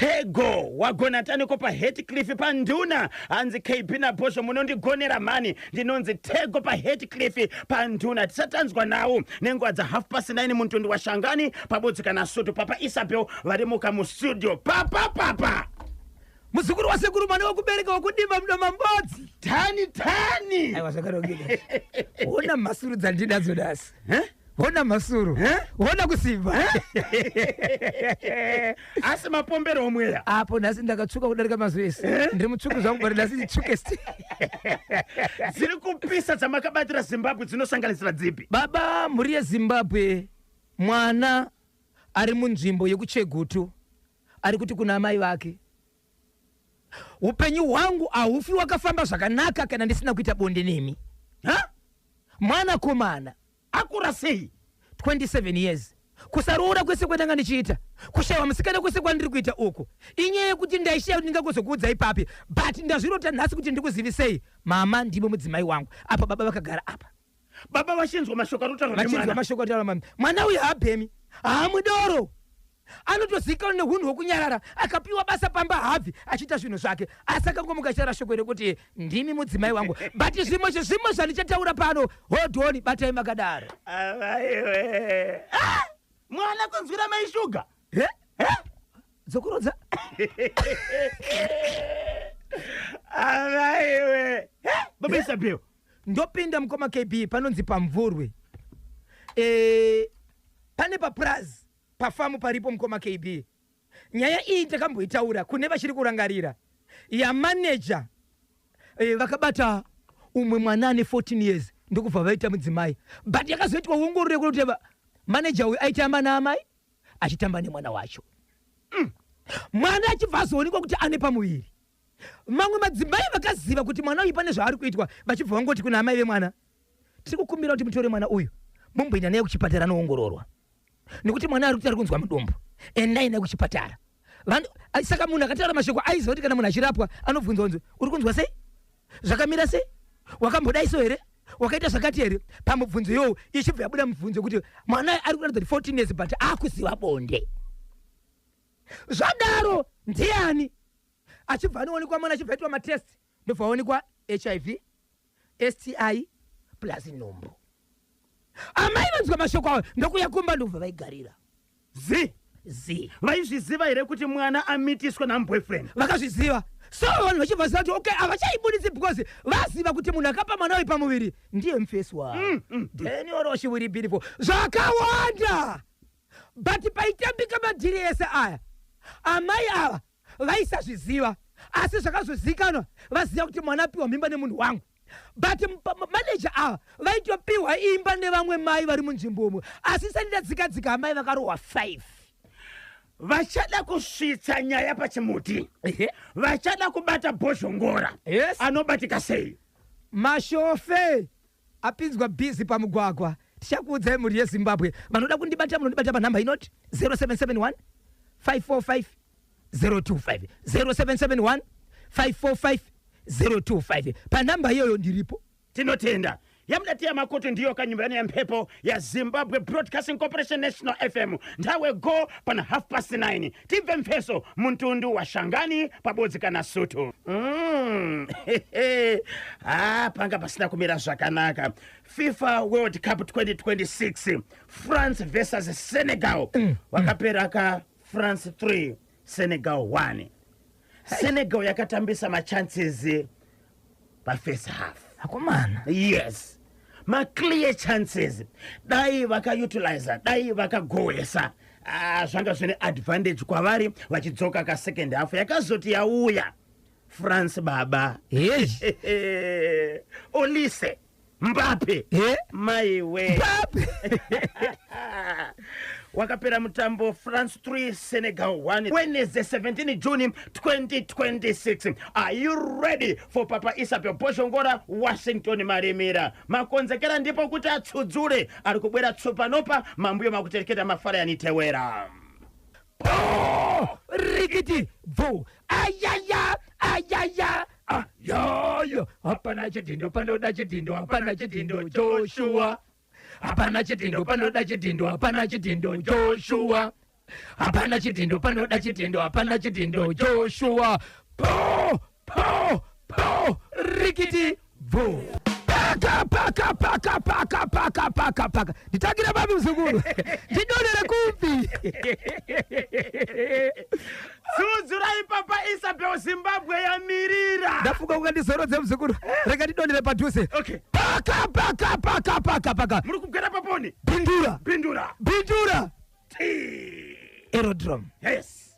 Tego wagona taniko paHatcliffe panduna. Hanzi KB naBhozho, munondigonera mhani. Ndinonzi Tego paHatcliffe panduna. Tisatanzwa nawo nenguva dza9:30 mutundu waShangani pabodzi kana Soto. Papa Isabel varimuka mustudio. Papa, papa. Muzukuru wasekuru, mwana wekubereka, wekudimba mudoma mbodzi. Tani tani. Aiwa, zvakarongeka. Hona mhasuru dzandinadzo nhasi. Eh? Hona mhasuru. Eh? Hona kusimba. Asi mapombero omweya. Apo nhasi ndakatsvuka kudarika mazuva ese. Ndiri mutsvuku zvangu, but nhasi nditsvukesti. Dziri kupisa dzamakabatira Zimbabwe dzinosanganisira dzipi? Baba, mhuri yeZimbabwe, mwana ari munzvimbo yekuChegutu ari kuti kuna amai vake, "Upenyu hwangu haufi wakafamba zvakanaka kana ndisina kuita bonde nemi." Ha? Mwanakomana. Akura sei? 27 years. "Kusaroora kwese kwandanga ndichiita, kushayiwa musikana kwese kwandiri kuita uku, inyaya yekuti ndaishiya kuti ndingakuzokuudza ipapi, but ndazvirota nhasi kuti ndikuzivisei, mama, ndimo mudzimai wangu." Apa baba vakagara apa. Baba vachinzwa mashoko ari kutaurwa vachinzwa nemwana. Mashoko ataura mami. Mwana uyu haabhemi, haamwi doro, anotozivikanwa neunhu hwokunyarara. Akapiwa basa pamba, habvi, achiita zvinhu zvake, asi akangomuka achitaura shoko rekuti, "Ndimi mudzimai wangu." But zvimwe zvezvimwe zvandichataura pano, hold on, batai makadaro. Avaiwe. Ah! Mwana kunzwira mai shuga. He? Dzokorodza. Avaiwe. Baba Isabel. Ndopinda, mukoma KB, panonzi paMvurwe. Pane papurazi, pafamu paripo, mukoma KB. Nyaya iyi takamboitaura, kune vachiri kurangarira, yamaneja vakabata umwe mwana ane 14 years, ndokubva vaita mudzimai, but yakazoitwa ongororo yekuti maneja uyu aitamba naamai, achitamba nemwana wacho. Mwana achibva azoonekwa kuti ane pamuviri. Mamwe madzimai vakaziva kuti mwana uyu pane zvaari kuitwa, vachibva vangoti kuna amai vemwana, "Tiri kukumbira kuti mutore mwana uyu, mumboenda naye kuchipatara anoongororwa, nekuti mwana ari kuti ari kunzwa mudumbu. Endai naye kuchipatara." Saka munhu akataura mashoko aiziva kuti kana munhu achirapwa anobvunzwa kunzi, "Uri kunzwa sei? Zvakamira sei? Wakambodai so here? Wakaita zvakati here?" Pamubvunzo iyowo ichibva yabuda mubvunzo yekuti mwana ari kuratidza kuti 14 years but akuziva bonde. Zvadaro ndiani achibva anoonekwa? Mwana achibva aitwa matest, ndobva aonekwa HIV, STI plus nhumbu. Amai vanzwa mashoko ayo, ndokuya kumba, ndobva vaigarira. Zi. Zi. Vaizviziva here kuti mwana amitiswa namuboyfriend? Vakazviziva. So vanhu vachibva ziva kuti okay, havachaibudisi because vaziva kuti munhu akapa mwana uyu pamuviri ndiye mufesi wavo. Daniel Roshi beautiful zvakawanda, but paitambika madhiri ese aya, amai ava vaisazviziva. Asi zvakazozikanwa vaziva kuti mwana apiwa mimba nemunhu wangu, but maneja ava vaitopiwa imba nevamwe mai vari munzvimbomo. Asi sati ndadzikadzika, amai vakarohwa 5. Vachada kusvitsa nyaya pachimuti, vachada kubata Bhozhongora, anobatika sei? Mashofe apinzwa bhizi pamugwagwa. Tichakuudzai, mhuri yeZimbabwe. Vanoda kundibata, munondibata panhamba inoti 0771 545 025, 0771 545 025. Panhamba iyoyo ndiripo. Tinotenda. Yamudatiya makoto ndiyo kanyumba yano yampepo yaZimbabwe Broadcasting Corporation, National FM. Nthawe go pana 9:30. Tibve mpheso muntundu wa Shangani pabodzi kana Sutu. Ha, panga pasina kumira zvakanaka. FIFA World Cup 2026, France versus Senegal, wakapera ka France 3, Senegal 1. Senegal yakatambisa machances pafirst half. Akomana. Yes, maclear chances. Dai vakautiliza, dai vakagowesa, ah, zvanga zvine advantage kwavari. Vachidzoka kasecond half, yakazoti yauya France, baba. Hey. Olise, Mbappe. Maiwe. Mbappe. Wakapera mutambo France 3, Senegal 1, Wednesday 17 June 2026. Are you ready for Papa Isabel Boshongora, Washington Marimira? Makonzekera ndipo kuti atsudzure ari kubwera tsopanopa. Mambuyo makutereketa mafara yanitewera. Oh, rikiti bvu, ayaya, ayaya, ayoyo! Hapana chidhindo panoda chidhindo, hapana chidhindo, Joshua. Hapana chidhindo panoda chidhindo, hapana chidhindo, Joshua. Hapana chidhindo, panoda chidhindo, hapana chidhindo. Joshua, po po po, rikiti bvu. Paka paka paka paka paka paka paka. Nditangire papi muzukuru? Ndidonere kupi? Tsudzurai Papa Isabel, Zimbabwe yamirira. Ndafunga ungandizorodze muzukuru, rega ndidonere padhuze. Okay. Paka paka paka paka paka. Muri kugwera paponi. Bindura. Bindura. Bindura. Ti. Aerodrome. Yes.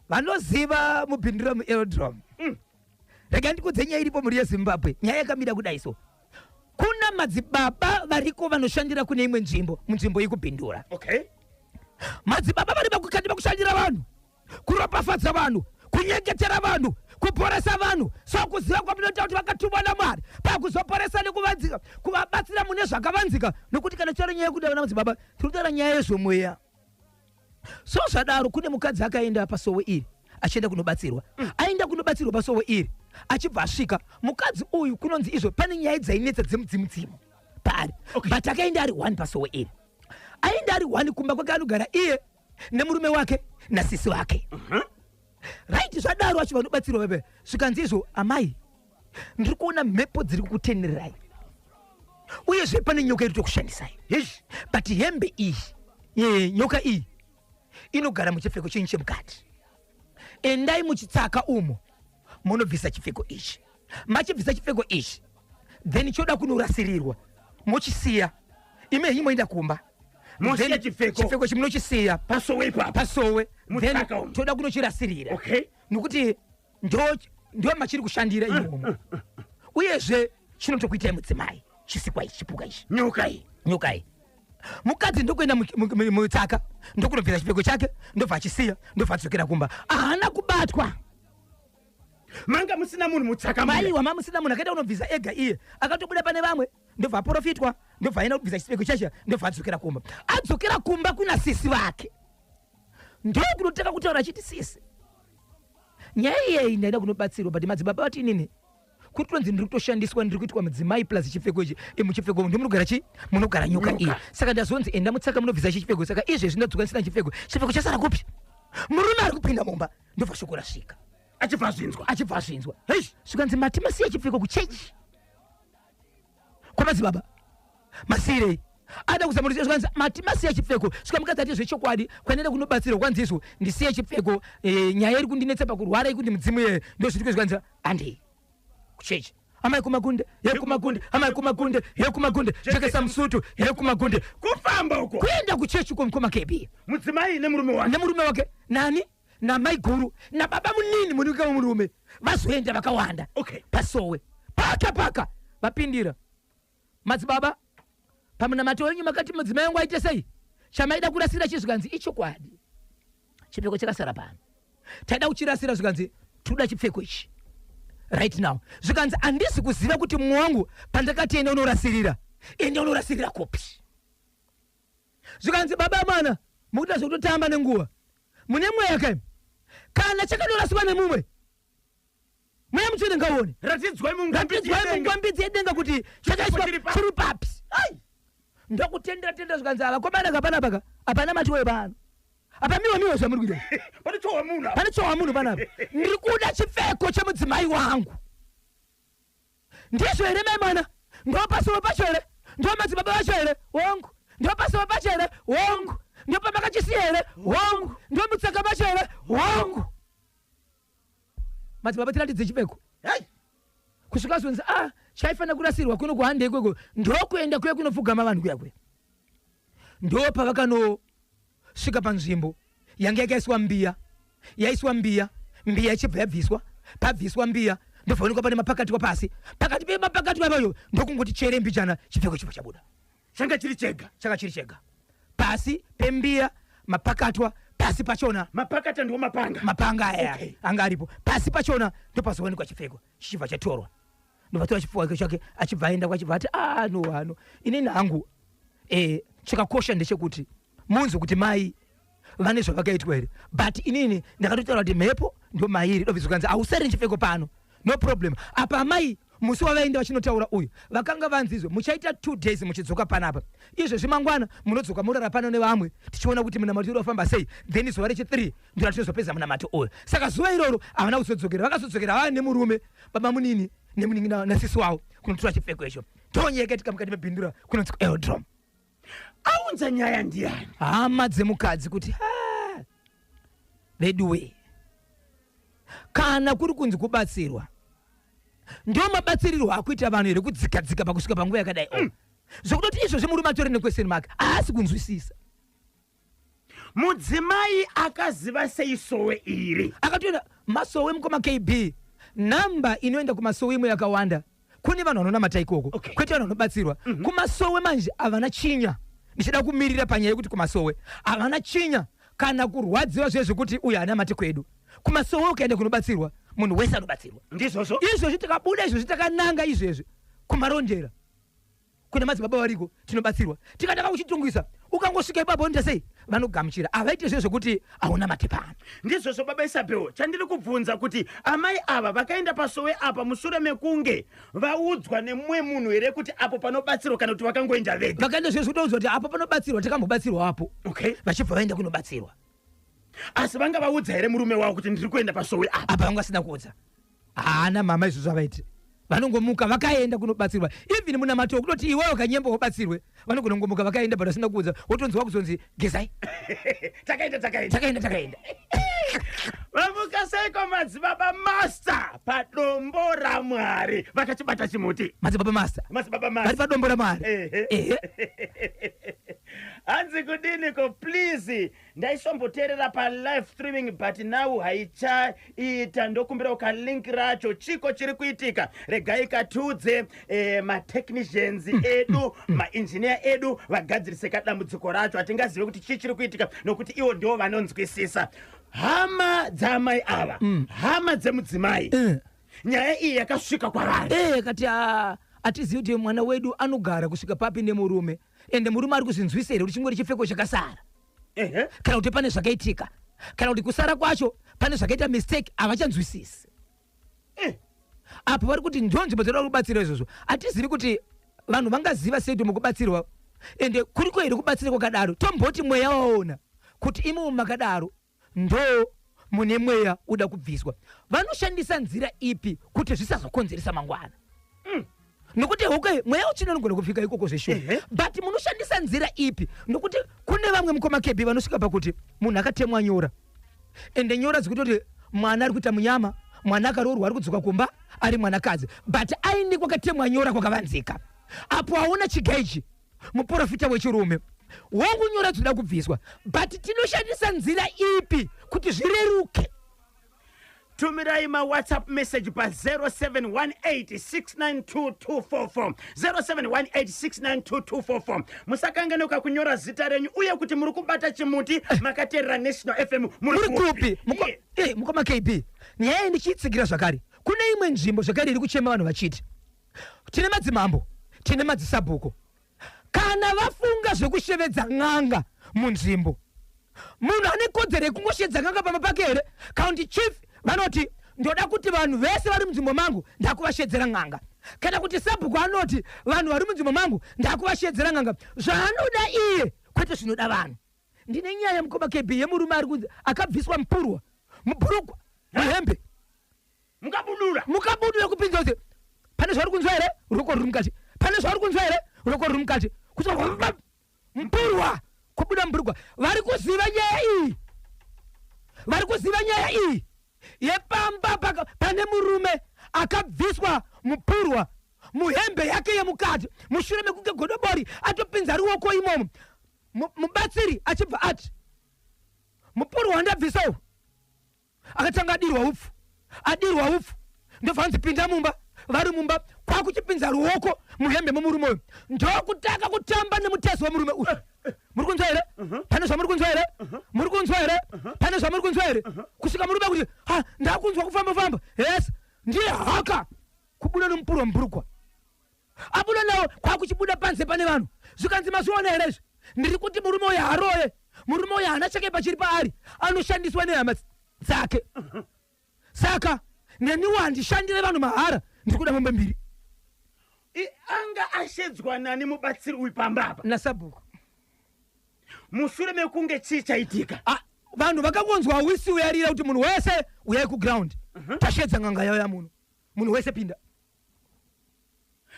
Vanoziva muBindura muaerodrome. Rega ndikudze nyaya iripo mhuri yeZimbabwe. Nyaya yakamira kudai so: kuna madzibaba variko vanoshandira kune imwe nzvimbo, munzvimbo yekuBindura. Madzibaba vari pakukati pakushandira vanhu, kuropafadza vanhu, kunyengetera vanhu, kuporesa vanhu. So kuziva kwamunoita kuti vakatumwa naMwari pakuzoporesa nekuvanzika, kuvabatsira mune zvakavanzika, nokuti kana tichitaura nyaya yekuda vana madzibaba, tiri kutaura nyaya yezvomweya. So zvadaro, kune mukadzi akaenda pasowe iri achienda kunobatsirwa. Aenda kunobatsirwa pasowe iri, achibva asvika mukadzi uyu, kunonzi izvo pane nyaya dzainetsa dzemudzimudzimu paari. But akaenda ari one pasowe iri. Aenda ari one, kumba kwake anogara iye nemurume wake nasisi vake. Right, zvadaro achibva nobatsirwa pepe, zvikanzi izvo, "Amai, ndiri kuona mhepo dziri kukutenererai, uyezve pane nyoka iri tokushandisai." But hembe iyi, nyoka iyi inogara muchipfeko chenyu chemukati. Endai muchitsaka umo, munobvisa chipfeko ichi. Machibvisa chipfeko ichi, then choda kunorasirirwa, mochisiya ime henyu, moenda kumba. Mosiya Then chipfeko. Chipfeko chimunochisiya pasowe ipapo. Pasowe. Then Mutsaka umu. toda kunochirasirira nokuti ndo machiri kushandira imomo, uyezve chinotokuitai mudzimai chisikwa ichi, chipuka ichi. Nyoka iyi. Nyoka iyi. Mukadzi ndokuenda mutsaka, ndokunobvisa chipfeko chake, ndobva achisiya, ndobva adzokera kumba. Haana kubatwa. Manga musina munhu mutsaka muya. Maiwa, mamusina munhu. Akaenda kunobvisa ega iye, akatobuda pane vamwe, ndobva aprofitwa, ndobva aenda kubvisa chipfeko chacho, ndobva adzokera kumba. Adzokera kumba kuna sisi vake, ndokunotanga kutaura achiti, "Sisi, nyaya iyeyi ndaida kunobatsirwa, but madzibaba vati inini kutonzi ndiri kutoshandiswa, ndiri kuitwa mudzimai, plus chipfeko ichi, muchipfeko ndomunogara chi munogara nyoka Nyoka. iyi. Saka ndazonzi enda mutsaka munobvisa chipfeko. Saka izvezvi ndadzoka ndisina chipfeko. Chipfeko chasara kupi? Murume ari kupinda mumba." Ndobva shoko rasvika. Achibva azvinzwa. Achibva azvinzwa. Hei, zvikanzi, "Mati masiya chipfeko kuchechi kwamadzibaba, masiyirei?" Ada kuzama kuti, zvikanzi, "Mati masiya chipfeko." Svika mukadzi ati, "Zvechokwadi, kwanenda kunobatsirwa kwanzi izvo ndisiye chipfeko. Nyaya iri kundinetsa pakurwara ikundi mudzimu yeye ndo zviri." Zvikanzi, "Handei kuchechi." Amai kumagunde, yekumagunde, amai kumagunde, yekumagunde, jekesa musutu yekumagunde. Kufamba uko. Kuenda kuchechi uko, mukoma KB. Mudzimai nemurume wake. Nemurume wake, nani, namai guru nababa munini, muninga wemurume, vazoenda vakawanda. Pasowe paka paka vapindira madzibaba, "Pamunamato wenyu makati mudzimai wangu aite sei? Chamaida kurasira chi?" Zvikanzi, "Ichokwadi, chipfeko chakasara pano, taida kuchirasira." Zvikanzi, "Toda chipfeko ichi right now." Zvikanzi, "Handisi kuziva kuti mumwe wangu pandakati enda unorasirira, enda unorasirira kupi." Zvikanzi, "Baba mwana, mukuita zvekutotamba nenguva, mune mweya kaimi. Kana chakandorasiwa nemumwe, mweya mutsvene ngauone." Ratidzwai mungwambidzi Ratidzwai yedenga. mungwambidzi yedenga kuti chakaiswa chiri papi. chiri papi. Ai, ndokutendera tendera. Zvikanzi, "Avakomana kapana paka hapana matiwe pano apa, miwa miwa zvamuri kuita." Pane chowa munhu apa. Pane chowa munhu panapa. Ndiri kuda chipfeko chemudzimai wangu. Ndizvo here, mai mwana? Ndopasowe pacho here? Ndo madzibaba vacho here? Hongu. Ndopasowe pacho here? Hongu. Ndopamakachisiya here? Hongu. Ndomutsaka pacho here? Hongu. Madzibaba, tiratidze chipfeko. Hei. Kusvika zonzi, "A, chaifanira kurasirwa kuno kuhande ikoko." Ndokuenda kuya kunopfugama vanhu kuya kuya, ndo pavakanosvika panzvimbo yanga yakaiswa mbiya. Yaiswa mbiya, mbiya ichibva yabviswa. Pabviswa mbiya, ndobvaonekwa pane mapakatwa pasi. Pakati pemapakatwa ipayo ndokungoti chere mbijana, chipfeko chibva chabuda. Changa chiri chega. Changa chiri chega pasi pembiya, mapakatwa pasi pachona. Mapakata ndiwo mapanga. Mapanga aya. Anga aripo pasi pachona, ndopazoonekwa chipfeko chichibva chatorwa. Ndobva chipfuwa chake, achibva aenda, kwachibva ati, "Ah, no ano inini hangu, chakakosha ndechekuti munzwe kuti mai vane zvavakaitwa here, but inini ndakatotaura kuti mhepo ndo mairi." Dobva zvikanzi, "Hausari nechipfeko pano, no problem. Apa amai Musi wavaenda vachinotaura uyu, vakanga vanzizwe muchaita 2 days muchidzoka panapa. Izvezvi mangwana munodzoka morara pano nevamwe, tichiona kuti munamato uri wafamba sei. Then zuva rechi3 ndiro ratinozopedza munamato uyu. Saka zuva iroro havana kuzodzokera, vakazodzokera vava nemurume, baba munini nemunin'ina nasisi wavo, kunotora chipfeko icho. Ndonyaya yakaitika mukati mebhindura kunonzi kuEldrom. Aunza nyaya ndiani? Hama dzemukadzi kuti, "Ah, veduwe, kana kuri kunzi kubatsirwa, ndo mabatsirirwo akuita vanhu here kudzika-dzika pakusvika panguva yakadai?" Zvokutoti izvozvi murume atori nequestion mark, haasi kunzwisisa. Mudzimai akaziva sei sowe iri? Akatoenda masowe, mukoma KB. Nhamba inoenda kumasowe imwe yakawanda. Kune vanhu vanonamata ikoko, kwete vanhu vanobatsirwa kumasowe. Manje havana chinya. Ndichida kumirira panyaya yekuti kumasowe havana chinya kana kurwadziwa zviye zvekuti uyu haanamati kwedu. Kumasowe ukaenda kunobatsirwa, munhu wese anobatsirwa. Ndizvozvo. Izvozvi tikabuda izvozvi takananga izvezvi kuMarondera kune madzibaba variko, tinobatsirwa. Tikatanga kuchitungisa, ukangosvika ipapo unoita sei, vanogamuchira. Havaiti zviye zvekuti hauna mate pano. Ndizvozvo, baba Isabel. Chandiri kubvunza kuti amai ava vakaenda pasowe apa mushure mekunge vaudzwa nemumwe munhu here kuti apo panobatsirwa, kana kuti vakangoenda vega? Vakaenda zviye zvekutoudzwa kuti apo panobatsirwa, takambobatsirwa apo. Vachibva vaenda kunobatsirwa. Asi vanga vaudza here murume wavo kuti ndiri kuenda pasowe apa? Apa vanga vasina kuudza. Haana mama izvozvo zvavaiti. Vanongomuka vakaenda kunobatsirwa. Even munamato wekutoti iwewe ukanyemba ubatsirwe, vanogona kungomuka vakaenda, but vasina kuudza. Wotonzi wakuzonzi gezai. Takaenda, takaenda. Takaenda, takaenda. Vamuka seiko madzibaba Master paDombo raMwari vakachibata chimuti? Madzibaba Master. Madzibaba Vari Master. paDombo raMwari. Ehe. Ehe. Hanzi kudiniko? "Please, ndaisomboteerera palive streaming but now haichaita. Ndokumbira kalink racho. Chiko chiri kuitika?" Regai katiudze matechnicians edu, mainjiniya edu, vagadzirise kadambudziko racho. Hatingazive kuti chii chiri kuitika nokuti ivo ndo vanonzwisisa. Hama dzamai ava, hama dzemudzimai, nyaya iyi yakasvika kwavari. Kati, "Ah, hatizivi kuti mwana wedu anogara kusvika papi nemurume, ende murume ari kuzvinzwisa here kuti chingori chipfeko chakasara, kana kuti pane zvakaitika, kana kuti kusara kwacho pane zvakaita mistake?" Havachanzwisisi. Apo vari kuti ndo nzvimbo dzoda kubatsira izvozvo. Hatizivi kuti vanhu vangaziva sei kuti mukubatsirwa, ende kuriko here kubatsira kwakadaro? Tomboti mweya waona kuti imomo makadaro ndo mune mweya uda kubviswa, vanoshandisa nzira ipi kuti zvisazokonzeresa mangwana? Nokuti okay, mweya uchina unogona kufika ikoko zveshuwa, but munoshandisa nzira ipi? Nokuti kune vamwe, mukoma KB, vanosvika pakuti munhu akatemwa nyora, ende nyora dzikutoti mwana ari kuita munyama, mwana akaroorwa ari kudzoka kumba ari mwanakadzi, but aine kwakatemwa nyora kwakavanzika. Apo aona chiga ichi, muprofita wechirume wangu, nyora dzoda kubviswa, but tinoshandisa nzira ipi kuti zvireruke? Tumirai mawhatsapp message pa0718692244, 0718692244. Musakanganuka kunyora zita renyu uye kuti muri kubata chimuti makateerera National FM muri muri kupi. Yeah. Mukoma KB, nyaya iyi ndichiitsigira zvakare. Kune imwe nzvimbo zvakare iri kuchema vanhu vachiti tine madzimambo, tine madzisabhuku. Kana vafunga zvekushevedza n'anga munzvimbo, munhu ane kodzero yekungoshevedza n'anga pamba pake here? County chief vanoti ndoda kuti vanhu vese vari munzvimbo mangu ndakuvashedzera n'anga, kana kuti sabhuku anoti vanhu vari munzvimbo mangu ndakuvashedzera n'anga, zvaanoda iye kwete zvinoda vanhu. Ndine nyaya, mukoma KB, yemurume ari kunzi akabviswa mupurwa mubhurugwa, muhembe. Mukabudura. Mukabudura, kupinza kuti pane zvauri kunzwa here? Ruoko ruri mukati. Pane zvauri kunzwa here? Ruoko ruri mukati. Kuti mupurwa kubuda mubhurugwa. Vari kuziva nyaya iyi, vari kuziva nyaya iyi yepamba pane murume akabviswa mupurwa muhembe yake yemukati mushure mekunge godobori atopinza ruoko imomo. Mubatsiri achibva ati mupurwa wandabvisa uyu akatanga adirwa upfu, adirwa upfu ndobva anzi pinda mumba. Vari mumba kwakuchipinza ruoko muhembe memurume uyu, ndokutanga kutamba nemutezo wemurume uyu. Muri kunzwa here? Pane zvamuri kunzwa here? Muri kunzwa here? Pane zvamuri kunzwa here? Kusvika murume kuti, "Ha, ndakunzwa kufamba famba." Yes, ndiye haka kubuda nomupurwa mubhurukwa, abuda nawo kwakuchibuda panze pane vanhu. Zvikanzi, "Mazviona here izvi? Ndiri kuti murume uyu haroye. Murume uyu haana chake pachiri paari, anoshandiswa nehama dzake. Saka neniwo handishandire vanhu mahara, ndiri kuda mombe mbiri." Anga ashedzwa nani mubatsiri uyu pamba apa? Nasabhuku. Mushure mekunge chii chaitika? Ah, vanhu vakangonzwa wisi uyarira kuti munhu wese uyai kuground. Tashedza n'anga yauya muno, munhu wese pinda.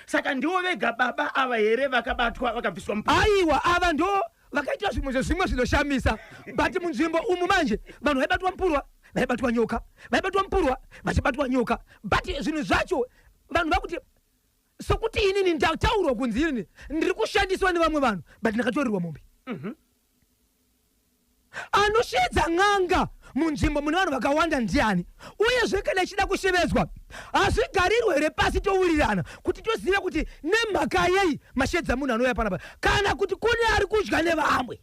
Saka ndivo vega baba ava here vakabatwa vakabviswa mupurwa? Aiwa, ava ndo vakaita zvimwe zvezvimwe zvinoshamisa, but munzvimbo umu manje vanhu vaibatwa mupurwa, vaibatwa nyoka, vaibatwa mupurwa, vachibatwa nyoka, but zvinhu zvacho vanhu vakuti sokuti inini ndataurwa kunzi inini ndiri kushandiswa nevamwe vanhu, but ndakatorerwa mombe. Anoshedza n'anga munzvimbo mune vanhu vakawanda ndiani? Uyezve kana ichida kushevedzwa, hazvigarirwe here pasi towirirana kuti tozive kuti nemhaka yei mashedza munhu anouya panapa, kana kuti kune ari kudya nevamwe?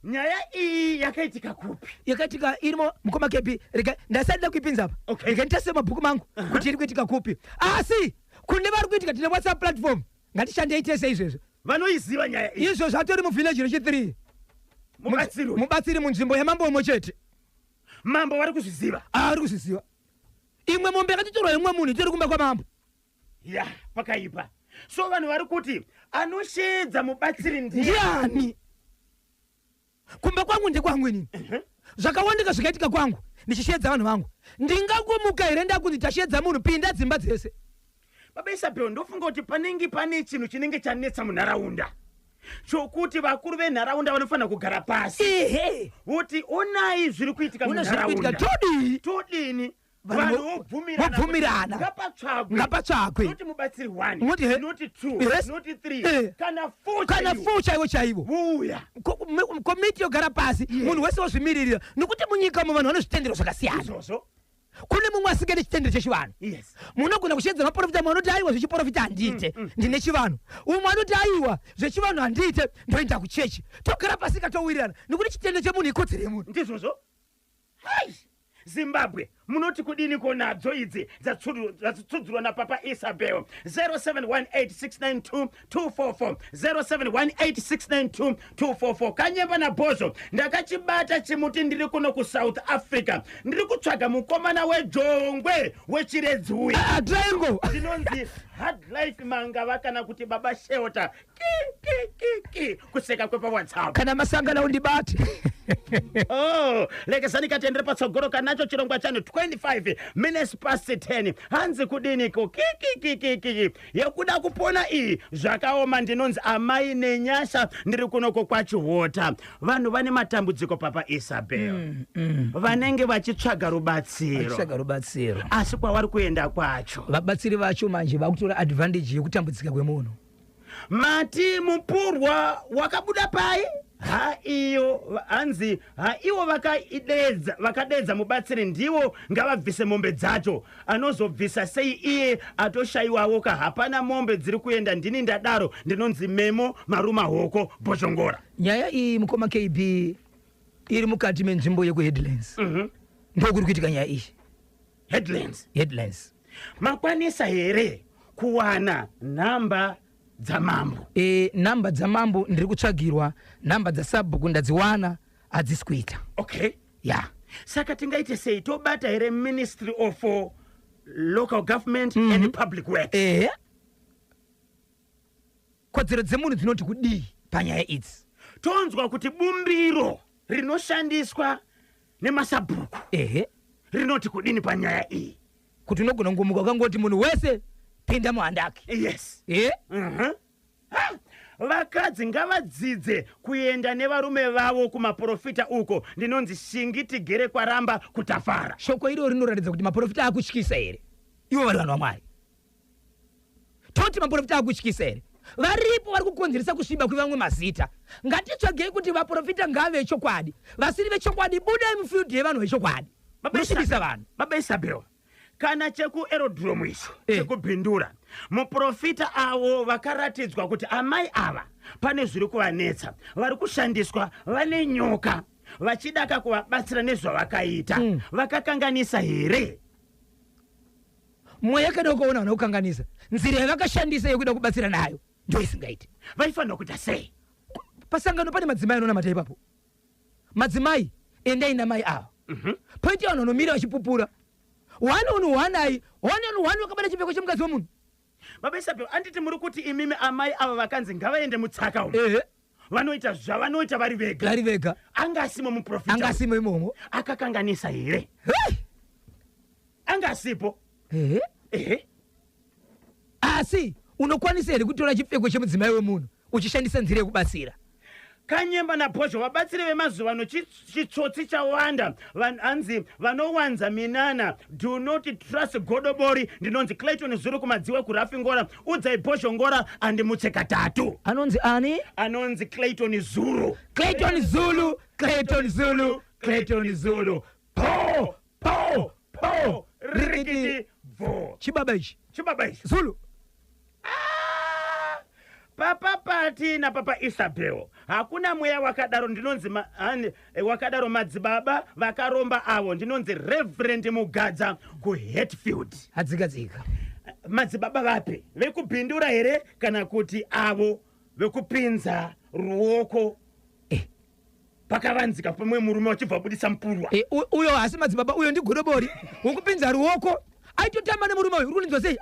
Nyaya iyi yakaitika kupi? Yakaitika irimo, mukoma KB. Rega, ndasati ndakuipinza apa. Rega nditase mabhuku mangu kuti iri kuitika kupi, asi kune vari kuitika, tine WhatsApp platform, ngatishandei tese izvezvo. Vanoiziva nyaya iyi. Izvo zvatori muvillage rechi3. Mubatsiri uyu. Mubatsiri munzvimbo yamambo umwe chete. Mambo vari kuzviziva? Ari kuzviziva. Imwe mombe yakatotorwa imwe munhu itori kumba kwamambo. Ya, pakaipa. So vanhu vari kuti anoshedza mubatsiri ndiye Ndiani? Kumba kwangu ndekwangu inini. Zvakawandika zvikaitika kwangu ndichishedza vanhu vangu, ndingangomuka here ndakunzi tashedza munhu, pinda dzimba dzese? Baba Isabel, ndofunga kuti panenge pane chinhu chinenge chanetsa munharaunda chokuti vakuru venharaunda vanofanira kugara pasi voti, onai zviri kuitika Una zviri kuitika, munharaunda, todii? Todini? Vanhu Vanhu vobvumirana vobvumirana. kuti ngapatsvagwe. Ngapatsvagwe. Noti mubatsiri 1, Unoti he? noti 2, noti 3, kana 4. Kana 4 chaivo chaivo. Vuya. Komiti yogara pasi, munhu wese wozvimiririra, nokuti munyika umu vanhu vane zvitendero zvakasiyana. Izvozvo. Kune mumwe asingadi chitendero chechivanhu. Munogona kushedza maprofita, mumwe anoti aiwa, zvechiprofita handiite, ndine chivanhu. Umwe anoti aiwa, zvechivanhu handiite, ndoenda kuchechi. Togara pasi katowirirana, nekuti chitendero chemunhu ikodzero yemunhu. Ndizvozvo. Hai, Zimbabwe, munoti kudiniko nadzo idzi dzatsudzurwa napapa Isabel? 0718692244, 0718692244. Kanyemba nabhozo, ndakachibata chimuti. Ndiri kuno kuSouth Africa, ndiri kutsvaga mukomana wejongwe wechiredzi uya. Ah, triangle. Ndinonzi Hard Life Mangava kana kuti Baba Shelter. Ki ki ki ki, kuseka kwepaWhatsApp. Kana masangana undibate. Oh, lekesani katendere patsogoro kanacho chirongwa chanu, 25 minutes past 10. Hanzi kudiniko? Kikikikiki, yekuda kupona iyi zvakaoma. Ndinonzi Amai Nenyasha, ndiri kunoko kwaChihota. Vanhu vane matambudziko, Papa Isabel, vanenge vachitsvaga rubatsiro. Tsvaga rubatsiro. Asi kwavari kuenda kwacho, vabatsiri vacho manje vakutora advantage yekutambudzika kwemunhu. Mati mupurwa wakabuda pai? Ha, iyo hanzi ha, ivo vakaidedza, vakadedza mubatsiri ndivo ngavabvise mombe dzacho. Anozobvisa sei iye atoshayiwawo ka? Hapana mombe dziri kuenda, ndini ndadaro. Ndinonzi Memo Maruma Hoko Bhozhongora. Nyaya iyi, mukoma KB, iri mukati menzvimbo yekuHeadlands. Ndokuri kuitika nyaya iyi. Headlands. Headlands. Makwanisa here kuwana nhamba dzamambo? Nhamba dzamambo ndiri kutsvagirwa, nhamba dzasabhuku ndadziwana, hadzisi kuita. Ya. Saka tingaite sei? Tobata here Ministry of Local Government and Public Works? Ehe, kodzero dzemunhu dzinoti kudii panyaya idzi? Tonzwa kuti bumbiro rinoshandiswa nemasabhuku rinoti kudini panyaya iyi? Kuti unogona kungomuka ukangoti munhu wese pinda muhandaki? Ha! Vakadzi ngavadzidze kuenda nevarume vavo kumaprofita uko. Ndinonzi Shingi Tigere Kwaramba Kutafara. Shoko iro rinoratidza kuti maprofita akutyisa here ivo vari vanhu vaMwari? Toti maprofita akutyisa here? Varipo vari kukonzeresa kusviba kwevamwe mazita. Ngatitsvagei kuti vaprofita ngave chokwadi, vasiri vechokwadi budai mufield yevanhu vechokwadi, munosvibisa vanhu. Baba Isabel, kana chekuaerodrome icho chekubhindura, muprofita avo vakaratidzwa kuti amai ava pane zviri kuvanetsa, vari kushandiswa, vane nyoka, vachidaka kuvabatsira nezvavakaita, vakakanganisa here? Mweya kana ukaona vana kukanganisa, nzira yavakashandisa yekuda kubatsira nayo ndo isingaiti. Vaifanira kuita sei? Pasangano pane madzimai anonamata ipapo. Madzimai, endai namai ava. Poita vanhu vanomira vachipupura one on one, ai one on one, wakabata chipfeko chemukadzi wemunhu. Baba Isabel, anditi muri kuti imimi amai ava vakanzi ngavaende mutsaka umu, Ehe. vanoita zvavanoita vari vega? Vari vega. Anga asimo muprofita? Anga asimo imomo. Akakanganisa here? Hey! Anga asipo. Ehe. Ehe. Asi unokwanisa here kutora chipfeko chemudzimai wemunhu uchishandisa nzira yekubatsira? Kanyemba naBhozho, vabatsiri vemazuva ano, chitsotsi chawanda. Hanzi vanowanza minana. Do not trust godobori. Ndinonzi Clayton Zuru kuMadziwe kuRafingora. Udzai Bhozho Ngora andimutse katatu. Anonzi ani? Anonzi Clayton Zuru. Clayton Zulu, Clayton Zulu, Clayton Zulu. Po po po, Rikiti. rikiti bvo. Chibaba ichi. Chibaba ichi. Zulu. Papa Pati napapa Isabel, hakuna mweya wakadaro. Ndinonzi wakadaro. Madzibaba vakaromba avo. Ndinonzi Reverend Mugadza kuHatfield. Hadzikadzika. Madzibaba vapi? Vekubhindura here kana kuti avo vekupinza ruoko pakavanzika pamwe murume wachibva budisa mupurwa? Uyo hasi madzibaba, uyo ndigodobori wokupinza ruoko. Aitotamba nemurume uyu. Uri kuninzwa sei?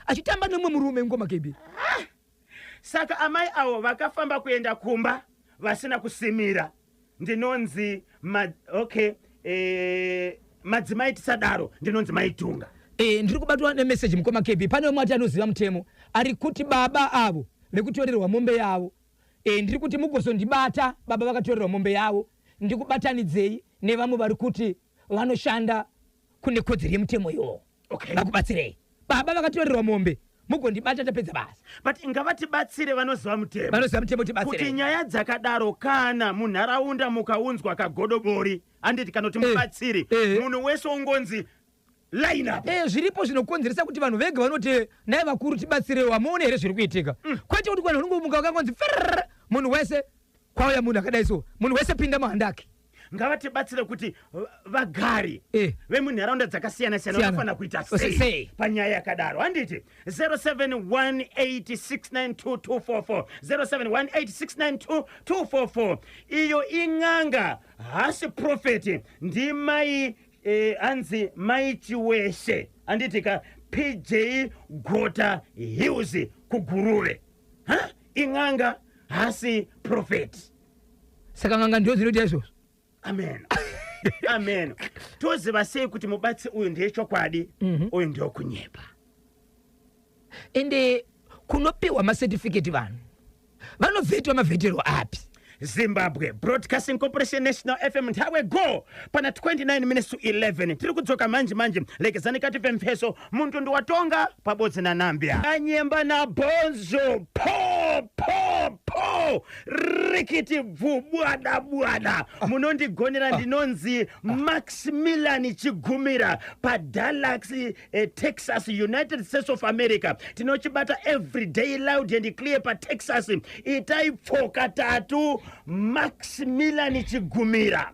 Achitamba nemumwe murume, ngoma KB. Saka amai avo vakafamba kuenda kumba vasina kusimira. Ndinonzi okay, madzimai tisadaro. Ndinonzi Maitunga. Ndiri kubatwa nemeseji, mukoma KB. Pane umwe ati anoziva mutemo, ari kuti baba avo vekutorerwa mombe yavo, ndiri kuti mugozondibata. Baba vakatorerwa mombe yavo, ndikubatanidzei nevamwe vari kuti vanoshanda kune kodzero yemutemo iwowo. Vakubatsirei. Baba vakatorerwa mombe, mugondibata tapedza basa. But ngavatibatsire vanoziva mutemo. Vanoziva mutemo. Kuti tibatsirei. nyaya dzakadaro, kana munharaunda mukaunzwa kagodobori, handiti, kanoti mubatsiri, munhu wese ungonzi line up. Zviripo zvinokonzeresa kuti vanhu vega vanoti nai vakuru tibatsirewo, hamuone here zviri kuitika? Kwete kuti vanhu vanongomuka vakangonzi ferere, munhu wese kwauya munhu akadai, so munhu wese pinda muhandaki. Ngavatibatsire kuti vagari vemunharaunda dzakasiyana siyana Siyana. vanofanira kuita Sei. sei panyaya yakadaro, handiti? 0718692244, 0718692244. Iyo ing'anga, hasi profeti. Ndimai anzi Mai Chiweshe, handiti ka? PJ Gota Hills kuGuruve. Ha, ing'anga, hasi profeti. Saka ng'anga ndio dzinoita izvozvo. Amen, amen. Toziva sei kuti mubatsi uyu ndeyechokwadi, uyu ndewokunyepa? Ende kunopiwa masetifiketi vanhu vanovhetwa mavhetero api? Zimbabwe Broadcasting Corporation National FM, nthawe go pana 29 minutes to 11. Tiri kudzoka manje manje. Lekezani katipe mpheso muntundu watonga pabodzi na Nambia. Anyemba na Bonzo, po po po, rikiti bvu, bwada bwada. Munondigonera. Ndinonzi Maximilian Chigumira paDallas, Texas, United States of America. Tinochibata everyday loud and clear paTexas. Itai pfoka tatu. Maximilian Chigumira,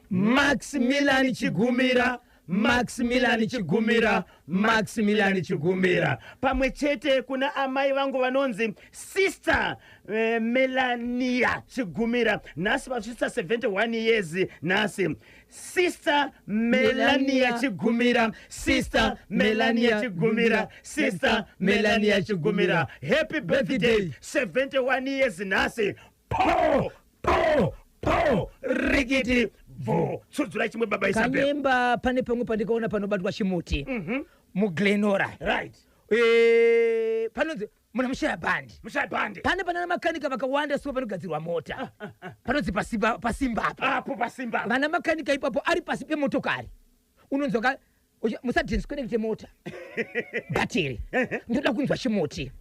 Maximilian Chigumira, Maximilian Chigumira, Maximilian Chigumira. Pamwe chete kuna amai vangu vanonzi Sister Melania Chigumira. Nhasi vasvitsa 71 years nhasi. Sister Melania Melania Chigumira, Sister Melania Chigumira, Sister Melania Chigumira, happy birthday, 71 years nhasi. Po po po, rikiti bvo. Tsudzura chimwe, baba Isabel. Kanyemba, pane pamwe pandikaona panobatwa chimuti muGlenora. Panonzi muna Mushaya Bhandi. Mushaya Bhandi. Pane panana makanika vakawanda, suwa panogadzirwa mota, panonzi paSimbapo. Apo paSimba. Vana makanika ipapo ari pasi pemotokari, unonzwa ka musadisconnecte mota bhatiri, ndoda kunzwa chimuti.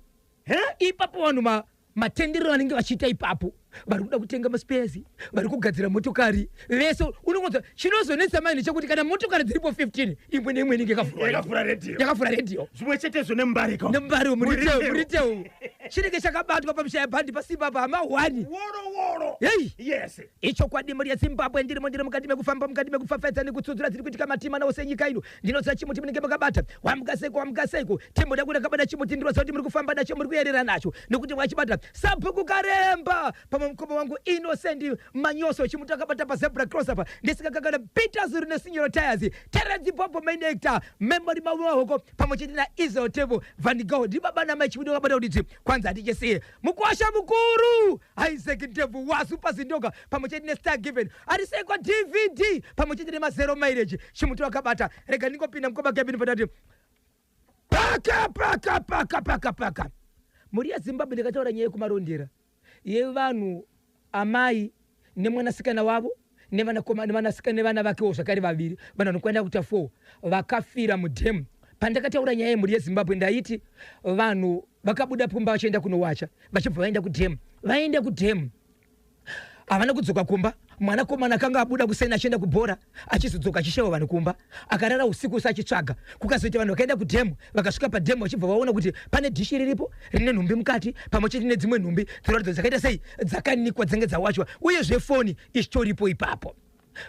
Ipapo vanhu matenderero anenge vachiita ipapo, vari kuda kutenga maspares, vari kugadzira motokari vese. Unongonzwa chinozonetsa mai ndechekuti kana motokari dziripo 15, imwe neimwe inenge yakavhurwa. Yakavhura redhiyo. Yakavhura redhiyo. Zvimwe chetezvo nemubarika. Nemubariwo. Muriteo. Muriteo chinenge chakabatwa paMushaya Bhandi paSimba pa hama 1. Woro woro. Hei. Yes. Ichokwadi, mhuri yeZimbabwe, ndirimo, ndiri mukati mekufamba, mukati mekupfapfaidza nekutsudzura dziri kuitika matima naose enyika ino. Ndinoziva chimuti munenge makabata. Wamukaseiko, wamukaseiko? Timboda kuti akabata chimuti, ndinoziva kuti muri kufamba nacho, muri kuyerera nacho nekuti mwachibata. Sabhuku Karemba pamwe. Pamwe mukoma wangu Innocent Manyoso, chimuti akabata pazebra cross apa. Ndisikakakana Peter Zuru neSinyoro Tires, Terence Bobo main actor, Memory Mawahoko, pamwe chete na Israel Tevo Van Gogh. Ndibaba namai chimuti akabata kuti kwanza hatichesiye mukwasha mukuru Isaac Ndevu wasu pazindoga, pamwe chete neStar Given arisekwa DVD, pamwe chete nemazero mileage, chimuti wakabata. Rega ndingopinda mukoma Kevin patati paka paka paka paka paka. Mhuri yeZimbabwe, ndikataura nyaya yekumarondera yevanhu, amai nemwanasikana wavo nevanasikana nevana vakewo zvakare vaviri, vanhu vanokuenda kuita 4 vakafira mudhemu. Pandakataura nyaya yemhuri yeZimbabwe, ndaiti vanhu vakabuda pumba vachienda kunowacha, vachibva vaenda kudhemu. Vaenda kudhemu, havana kudzoka kumba. Mwanakomana akanga abuda kuseni achienda kubhora, achizodzoka achishayiwa vanhu kumba. Akarara usiku usi achitsvaga. Kukazoita vanhu vakaenda kudhemu, vakasvika padhemu vachibva vaona kuti pane dhishi riripo rine nhumbi mukati, pamwe chete nedzimwe nhumbi dzinoratidza dzakaita sei, dzakanikwa, dzinge dzawachwa, uyezve foni ichitoripo ipapo.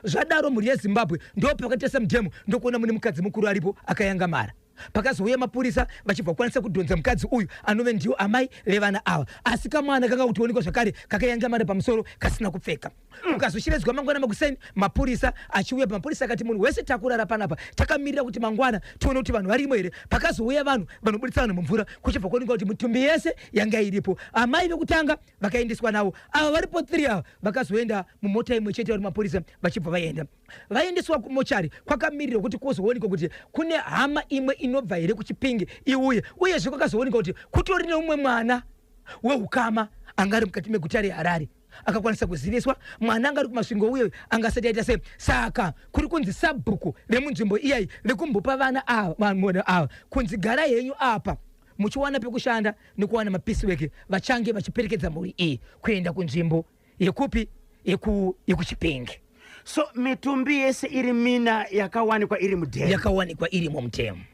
Zvadaro, mhuri yeZimbabwe, ndo pakatarisa mudhemu, ndokuona mune mukadzi mukuru aripo akayangamara. Pakazouya mapurisa, vachibva kukwanisa kudhonza mukadzi uyu, anove ndiyo amai vevana ava. Asi kamwana kanga kutoonekwa zvakare kakayangamara pamusoro kasina kupfeka. Kukazoshevedzwa mangwana makuseni mapurisa achiuya. Mapurisa akati, "Munhu wese takurara panapa, takamirira kuti mangwana tione kuti vanhu varimo here." Pakazouya vanhu vanobudisa vanhu mumvura, kuchibva kuonekwa kuti mitumbi yese yanga iripo. Amai vekutanga vakaendeswa navo, ava varipo 3 ava vakazoenda mumota imwe chete vari mapurisa, vachibva vaenda, vaendeswa kumochari kwakamirirwa kuti kuzoonekwa kuti kune hama imwe inobva here kuChipinge iuye. Uyezve kwakazoonekwa kuti kutori neumwe mwana weukama anga ari mukati meguta reHarare akakwanisa kuziviswa. Mwana anga ari kuMasvingo uye anga asati aita sei. Saka kuri kunzi sabhuku vemunzvimbo iyai vekumbopa vana ava, vanhu ava, kunzi garai henyu apa muchiwana pekushanda nekuwana mapiecework, vachange vachiperekedza mhuri iyi kuenda kunzvimbo yekupi, yekuChipinge. So mitumbi yese iri mina yakawanikwa iri mudhemu? Yakawanikwa irimo mudhemu.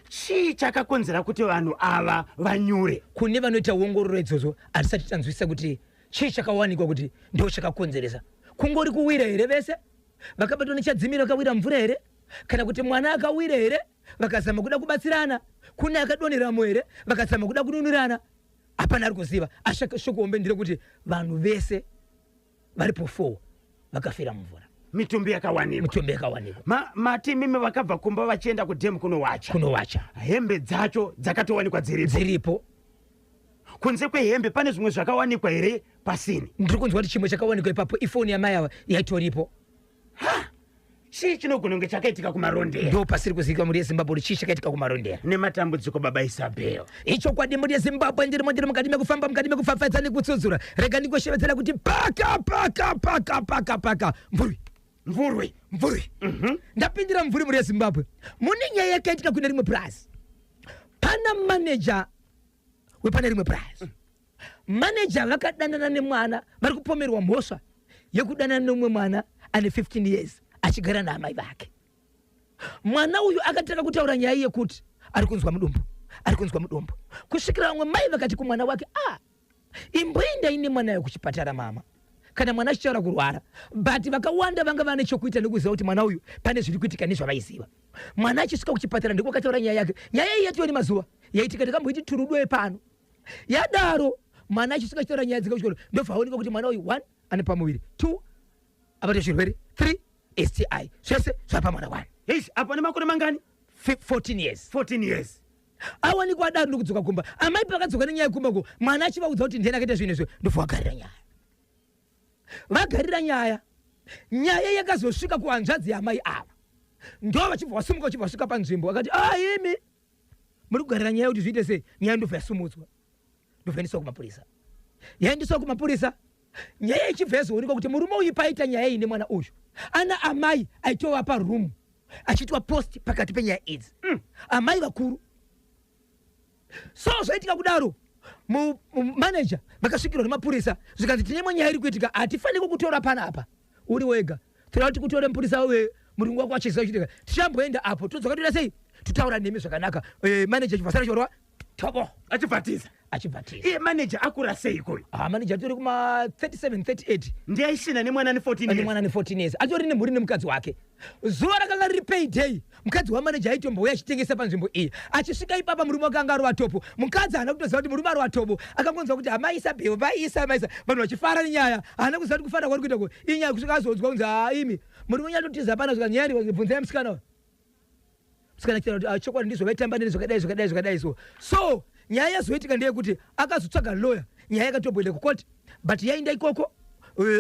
Chii chakakonzera kuti vanhu ava vanyure? Kune vanoita ongororo idzodzo, hatisati tanzwisisa kuti chii chakawanikwa kuti ndo chakakonzeresa. Kungori kuwira here, vese vakabatwa nechadzimira vakawira mvura here, kana kuti mwana akawira here vakazama kuda kubatsirana, kune akadonheramo here vakazama kuda kununurana? Hapana ari kuziva. Asi shoko hombe nderekuti vanhu vese varipo 4 vakafira mumvura. Mitumbi yakawanikwa? Mitumbi yakawanikwa. Mati mimi vakabva kumba vachienda kudhemu kunowacha? Kunowacha. Hembe dzacho dzakatowanikwa dziripo? Dziripo. Kunze kwehembe pane zvimwe zvakawanikwa here pasini? Ndiri kunzwa kuti chimwe chakawanikwa ipapo ifoni yamai ava yaitoripo. Chii chinogona kunge chakaitika kuMarondera? Ndo pasiri kuzivikanwa, mhuri yeZimbabwe, kuti chii chakaitika kuMarondera. Nematambudziko, baba Isabel. Ichokwadi, mhuri yeZimbabwe, ndirimo, ndiri mukati mekufamba, mukati mekupfapfaidza nekutsudzura. Rega ndingoshevedzera kuti paka paka paka paka paka, mvurwi. Mvurwi. Mvurwi. Ndapindira mvuri. Mhuri yeZimbabwe, mune nyaya yakaitika kune rimwe purazi. Pana maneja wepane rimwe purazi. Maneja vakadanana nemwana, vari kupomerwa mhosva yekudanana neumwe mwana ane 15 years achigara naamai vake. Mwana uyu akatanga kutaura nyaya yekuti ari kunzwa mudumbu, ari kunzwa mudumbu, kusvikira vamwe mai vakati kumwana wake, "A, imboendai nemwana kuchipatara mama, kana mwana achitaura kurwara." But vakawanda vanga vane chokuita nekuziva kuti mwana uyu pane zviri kuitika nezvavaiziva. Mwana achisvika kuchipatara, ndiko akataura nyaya yake. Nyaya iyi yatiwa nemazuva yaitika, takamboiti turudo pano. Yadaro, mwana achisvika achitaura nyaya dzake kuchikoro, ndobva aonekwa kuti mwana uyu, one, ane pamuviri, two, abata chirwere, three, STI, zvese zvapa mwana one. Heish, apo nemakore mangani? 14 years. 14 years. Awanikwa adaro ndokudzoka kumba. Amai pakadzoka nenyaya yekumba ko, mwana achivaudza kuti ndiyani akaita zvinhu izvo, ndobva vagarira nyaya. Vagarira nyaya, nyaya yakazosvika kuhanzvadzi yamai ava, ndo vachibva vasumuka, vachibva vasvika panzvimbo, vakati, "A, imi muri kugarira nyaya kuti zviite sei?" Nyaya ndobva yasumudzwa, ndobva yaendeswa kumapurisa. Yaendeswa kumapurisa, nyaya ichibva yazoonekwa kuti murume uyu paita nyaya iyi nemwana uyu, ana amai aitova parumu achiitwa post pakati penyaya idzi. Amai vakuru. So zvaitika kudaro, manager vakasvikirwa nemapurisa, zvikanzi, "Tine imwe nyaya iri kuitika, hatifaniri kukutora panapa uri wega. Toda kuti kutore mupurisa we murungu wako achiziva chiitika. Tichamboenda apo, todzoka, toita sei, totaura nemi zvakanaka." Manager chibva chorwa tobo. Achibvatiza. Achibvatiza. Iye manager akura sei koyo? Ah, manager atori kuma 37 38. Ndiaisina nemwana ne 14 ane years? Mwana ne 14 years, atori nemhuri nemukadzi wake. Zuva rakanga riri payday. Mukadzi wamaneja aitombouya achitengesa panzvimbo iyi. Achisvika ipapa, murume wake anga arova topo. Mukadzi haana kutoziva kuti murume arova topo. Akangonzwa kuti amaisa bheo, vaisa maisa, vanhu vachifara nenyaya. Haana kuziva kuti kufara kwari kuita ko inyaya, kusvika azonzwa kunzi, "Haa, imi, murume unyatotiza pana." Svika nyaya, bvunzai musikana uyu. Musikana achitaura kuti, "Ah, chokwadi ndizvo, vaitamba neni zvakadai, zvakadai, zvakadai." So nyaya yazoitika ndeyekuti akazotsvaga lawyer. Nyaya yakatomboenda kukoti, but yaenda ikoko,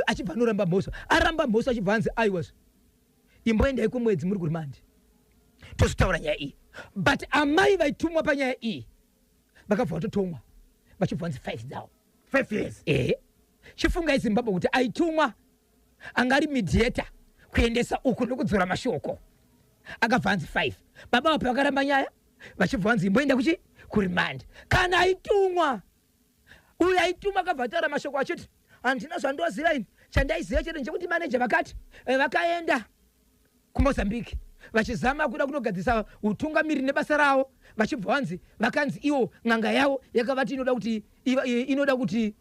achibva anoramba mhosva. Aramba mhosva, achibva anzi, "Aiwazve, imboendai kumwedzi muri kuremand, tozotaura nyaya iyi." But amai vaitumwa panyaya iyi vakabva vatotongwa, vachibva vanzi 5 dzavo. 5 years. Ehe, chifungai Zimbabwe, kuti aitumwa anga ari mediator, kuendesa uku nokudzora mashoko, akabva anzi 5. Baba vapo vakaramba nyaya, vachibva vanzi imboenda kuchi kuremand. Kana aitumwa uyu, aitumwa akabva ataura mashoko achiti, "Handina zvandoziva ini. Chandaiziva chete ndechekuti maneja vakati vakaenda kuMozambique vachizama kuda kunogadzisa utungamiri nebasa ravo, vachibva vanzi vakanzi iwo n'anga yavo yakavati inoda kuti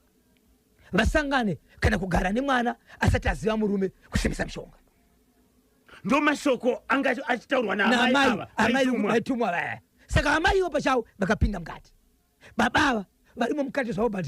vasangane kana kugara nemwana asati aziva murume, kusimbisa mishonga." Ndo mashoko anga achitaurwa naamai naamai ava amai vaitumwa. Vaitumwa vaya. Saka amai ivo pachavo vakapinda mukati, baba ava varimo mukati zvavo, but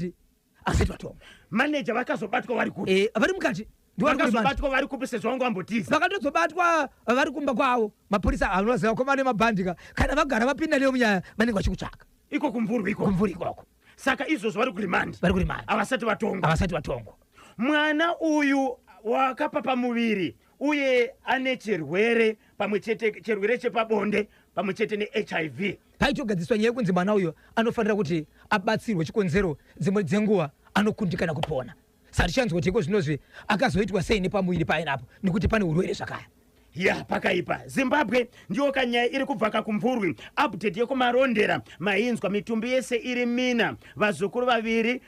asati vatonga. Maneja vakazobatwa vari kupi? Vari mukati, ndivo vari kuremand. Vakazobatwa vari kupi, sezvo vanga vambotiza? Vakatozobatwa vari kumba kwavo. Mapurisa anoziva koma nemabhandika, kana vagara vapinda neyo munyaya, vanenge vachikutsvaka. Iko kuMvurwi iko? Kumvuri ikoko. Saka izvozvo vari kuremand? Vari kuremand. Havasati vatongwa? Havasati vatongwa. Mwana uyu wakapa pamuviri uye ane chirwere, pamwe chete chirwere chepabonde pamwe chete neHIV. Paitogadziswa nyaya yekunzi mwana uyu anofanira kuti abatsirwe, chikonzero dzimwe dzenguva anokundikana kupona. Saka tichanzwa kuti iko zvinozvi akazoitwa sei nepamuviri painapo, nekuti pane urwere zvakare. Ya, pakaipa. Zimbabwe, ndiyo kanyaya iri kubva kakuMvurwi. Update yekuMarondera mainzwa, mitumbi yese iri mina, vazukuru vaviri,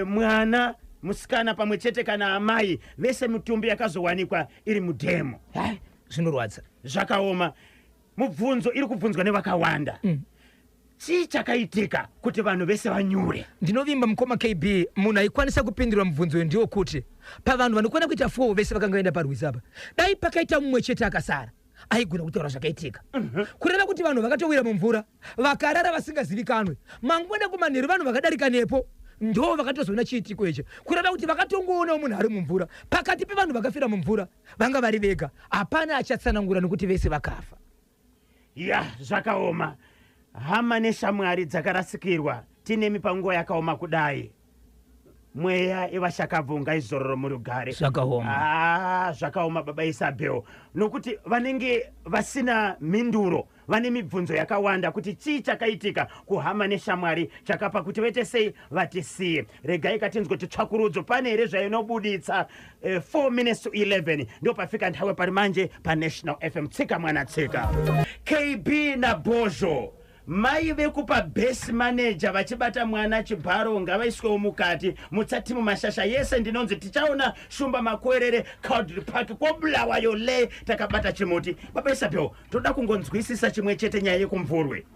mwana musikana pamwe chete kana amai vese, mitumbi yakazowanikwa iri mudhemo. Hai, zvinorwadza. Zvakaoma. Mubvunzo iri kubvunzwa nevakawanda, chii chakaitika kuti vanhu vese vanyure? Ndinovimba, mukoma KB, munhu aikwanisa kupindura mubvunzo uyu ndiwo kuti pavanhu vanokwana kuita 4 vese vakanga vaenda parwizi apa, dai pakaita mumwe chete akasara aigona kutaura zvakaitika. Kureva kuti vanhu vakatowira mumvura, vakarara vasingazivikanwe. Mangwana kumanheru vanhu vakadarika nepo ndo vakatozoona chiitiko ichi. Kureva kuti vakatongoonawo munhu ari mumvura. Pakati pevanhu vakafira mumvura vanga vari vega, hapana achatsanangura nekuti vese vakafa. Ya, zvakaoma. Hama neshamwari dzakarasikirwa, tinemi panguva yakaoma kudai. Mweya yevashakabvu ngaizororo murugare. Zvakaoma. Ah, zvakaoma, baba Isabel, nokuti vanenge vasina mhinduro vane mibvunzo yakawanda kuti chii chakaitika kuhama neshamwari chakapa kuti vaite sei, vatisiye. Regai katinzwe kuti tsvakurudzo pane here zvainobuditsa. 4 minutes to 11 ndo pafika nthawe pari manje paNational FM. Tsika mwana tsika. KB naBhozho, mai vekupa base manager vachibata mwana chibharo ngavaiswewo mukati. Mutsatimu mashasha yese, ndinonzi tichaona Shumba Makwerere, Cowdray Park, kwoBulawayo le. Takabata chimuti. Baba Isabel, toda kungonzwisisa chimwe chete, nyaya yekuMvurwi.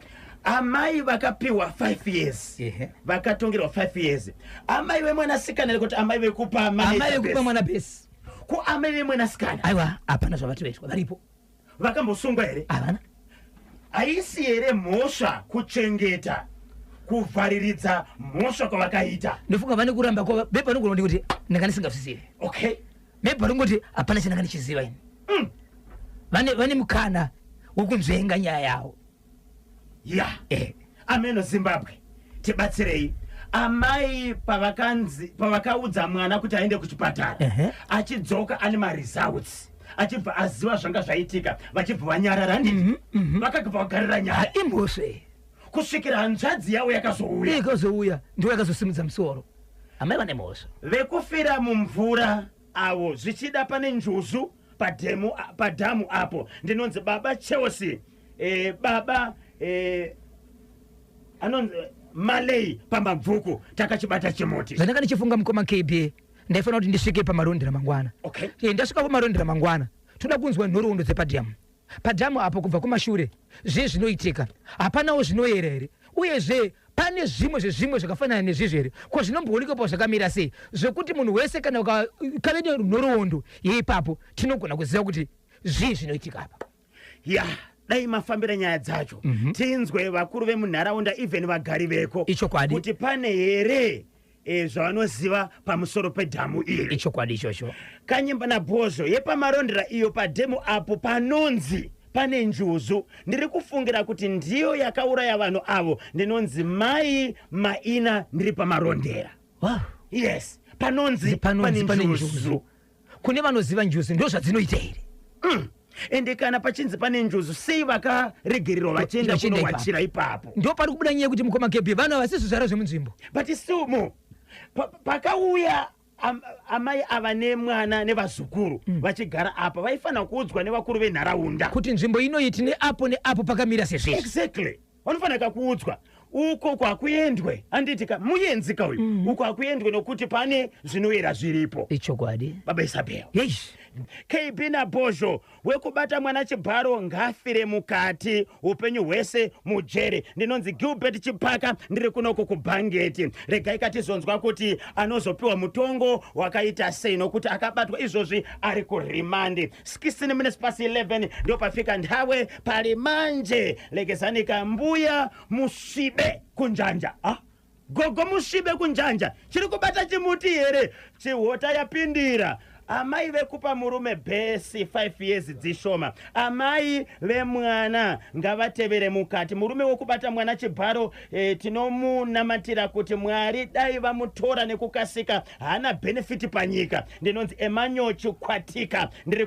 Amai vakapiwa 5 years. Vakatongerwa 5 years amai vemwanasikana, nekuti amai vekupa amai manager vekupa base. Mwana base. Ko amai vemwanasikana? Aiwa, hapana zvavatoitwa, varipo. Vakambosungwa here? Havana. Haisi here mhosva kuchengeta, kuvhariridza mhosva kwavakaita? Ndofunga vane kuramba kwava bepa vanogona kuti ndanga ndisingazvizivi. Maybe varingoti hapana chandanga ndichiziva ini. Vane mukana wekunzvenga nyaya yavo. Ya. Ameno Zimbabwe, tibatsirei. Amai pavakanzi, pavakaudza mwana kuti aende kuchipatara, achidzoka ane maresults, achibva aziva zvanga zvaitika, vachibva vanyarara, handiti? Vakabva vagarira nyaya. Imhosva. Kusvikira hanzvadzi yavo yakazouya. Ikazouya, ndiwo yakazosimudza musoro. Amai vane mhosva. Vekufira mumvura avo, zvichida pane njuzu padhamu apo. Ndinonzi baba Chelsea, baba anonzi Malei paMabvuku. Takachibata chimuti. Zvandanga ndichifunga, mukoma KB, ndaifanira kuti ndisvike paMarondera mangwana. Ndasvika paMarondera mangwana, toda kunzwa nhoroondo dzepadhamu, padhamu apo, kubva kumashure. Zvii zvinoitika? Hapanawo zvinoyera here? Uyezve pane zvimwe zvezvimwe zvakafanana nezvizvi here? Ko zvinomboonekwapo zvakamira sei, zvokuti munhu wese kana kave nenhoroondo yeipapo, tinogona kuziva kuti zvii zvinoitika apa? Ya. Dai mafambira nyaya dzacho, tinzwe vakuru vemunharaunda, even vagari veko. Ichokwadi. Kuti pane here zvavanoziva pamusoro pedhamu iri. Ichokwadi ichocho. Kanyemba nabhozho yepamarondera iyo, padhemu apo panonzi pane njuzu. Ndiri kufungira kuti ndiyo yakauraya vanhu avo. Ndinonzi Mai Maina, ndiri pamarondera. Yes, panonzi panonzi pane pane njuzu. Njuzu, kune vanoziva njuzu ndo zvadzinoita here? Ende kana pachinzi pane njuzu, sei vakaregererwa vachienda vachienda kunowachira ipapo? Ndo pari kubuda nyaya yekuti, mukoma KB, vanhu havasi zvizvara zvemunzvimbo. But still mo pakauya amai ava nemwana nevazukuru vachigara apa, vaifanira kuudzwa nevakuru venharaunda kuti nzvimbo inoyi tine apo neapo pakamira sezvizvi. Exactly, vanofanira kuudzwa uko kwakuendwe, handiti ka muyenzi ka uyu, uko hakuendwe nokuti pane zvinoyera zviripo. Ichokwadi. Baba Isabel. Yeish. KB nabhozho, wekubata mwana chibharo ngafire mukati upenyu hwese mujere. Ndinonzi Gilbert Chipaka, ndiri kunoko kubhangeti. Regai katizonzwa kuti anozopiwa mutongo wakaita sei, nokuti akabatwa izvozvi ari kurimandi. 16 minutes past 11 ndopafika nthawe pali manje. Lekezanika mbuya Musvibe kunjanja, ah? Gogo Musvibe kunjanja, chiri kubata chimuti here? Chihota yapindira. Amai vekupa murume bhesi 5 years dzishoma. Amai vemwana ngavatevere mukati. Murume wekubata mwana chibharo, tinomunamatira kuti Mwari dai vamutora nekukasika, haana benefit panyika. Ndinonzi Emmanuel Chikwatika, ndiri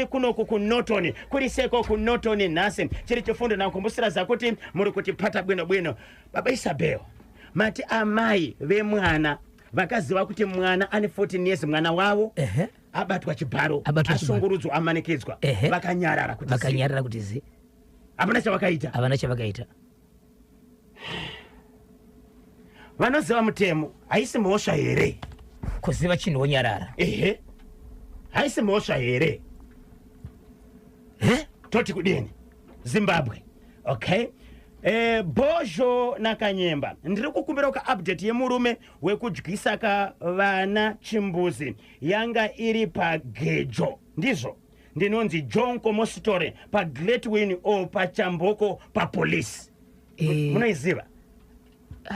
kunoku kuNorton. Kuri seko kuNorton nhasi? Chiri chifundo nakumbusira kuti muri kutipata bwino bwino. Baba Isabel, mati amai vemwana vakaziva kuti mwana ane 14 years, mwana wavo abatwa chibharo, Abatwa chibharo. ashungurudzwa, amanikidzwa, vakanyarara kuti zii. Vakanyarara kuti zi. Hapana chavakaita. Havana chavakaita. Vanoziva mutemo, haisi mhosva here? Kuziva chinhu wonyarara. Ehe, haisi mhosva here? He? Toti kudini, Zimbabwe? Okay. Bhozho naKanyemba, ndiri kukumbira kaupdate yemurume wekudyisa kavana chimbuzi yanga iri pagejo. Ndizvo, ndinonzi John Komositore paGletwin o pachamboko papolisi. Munoiziva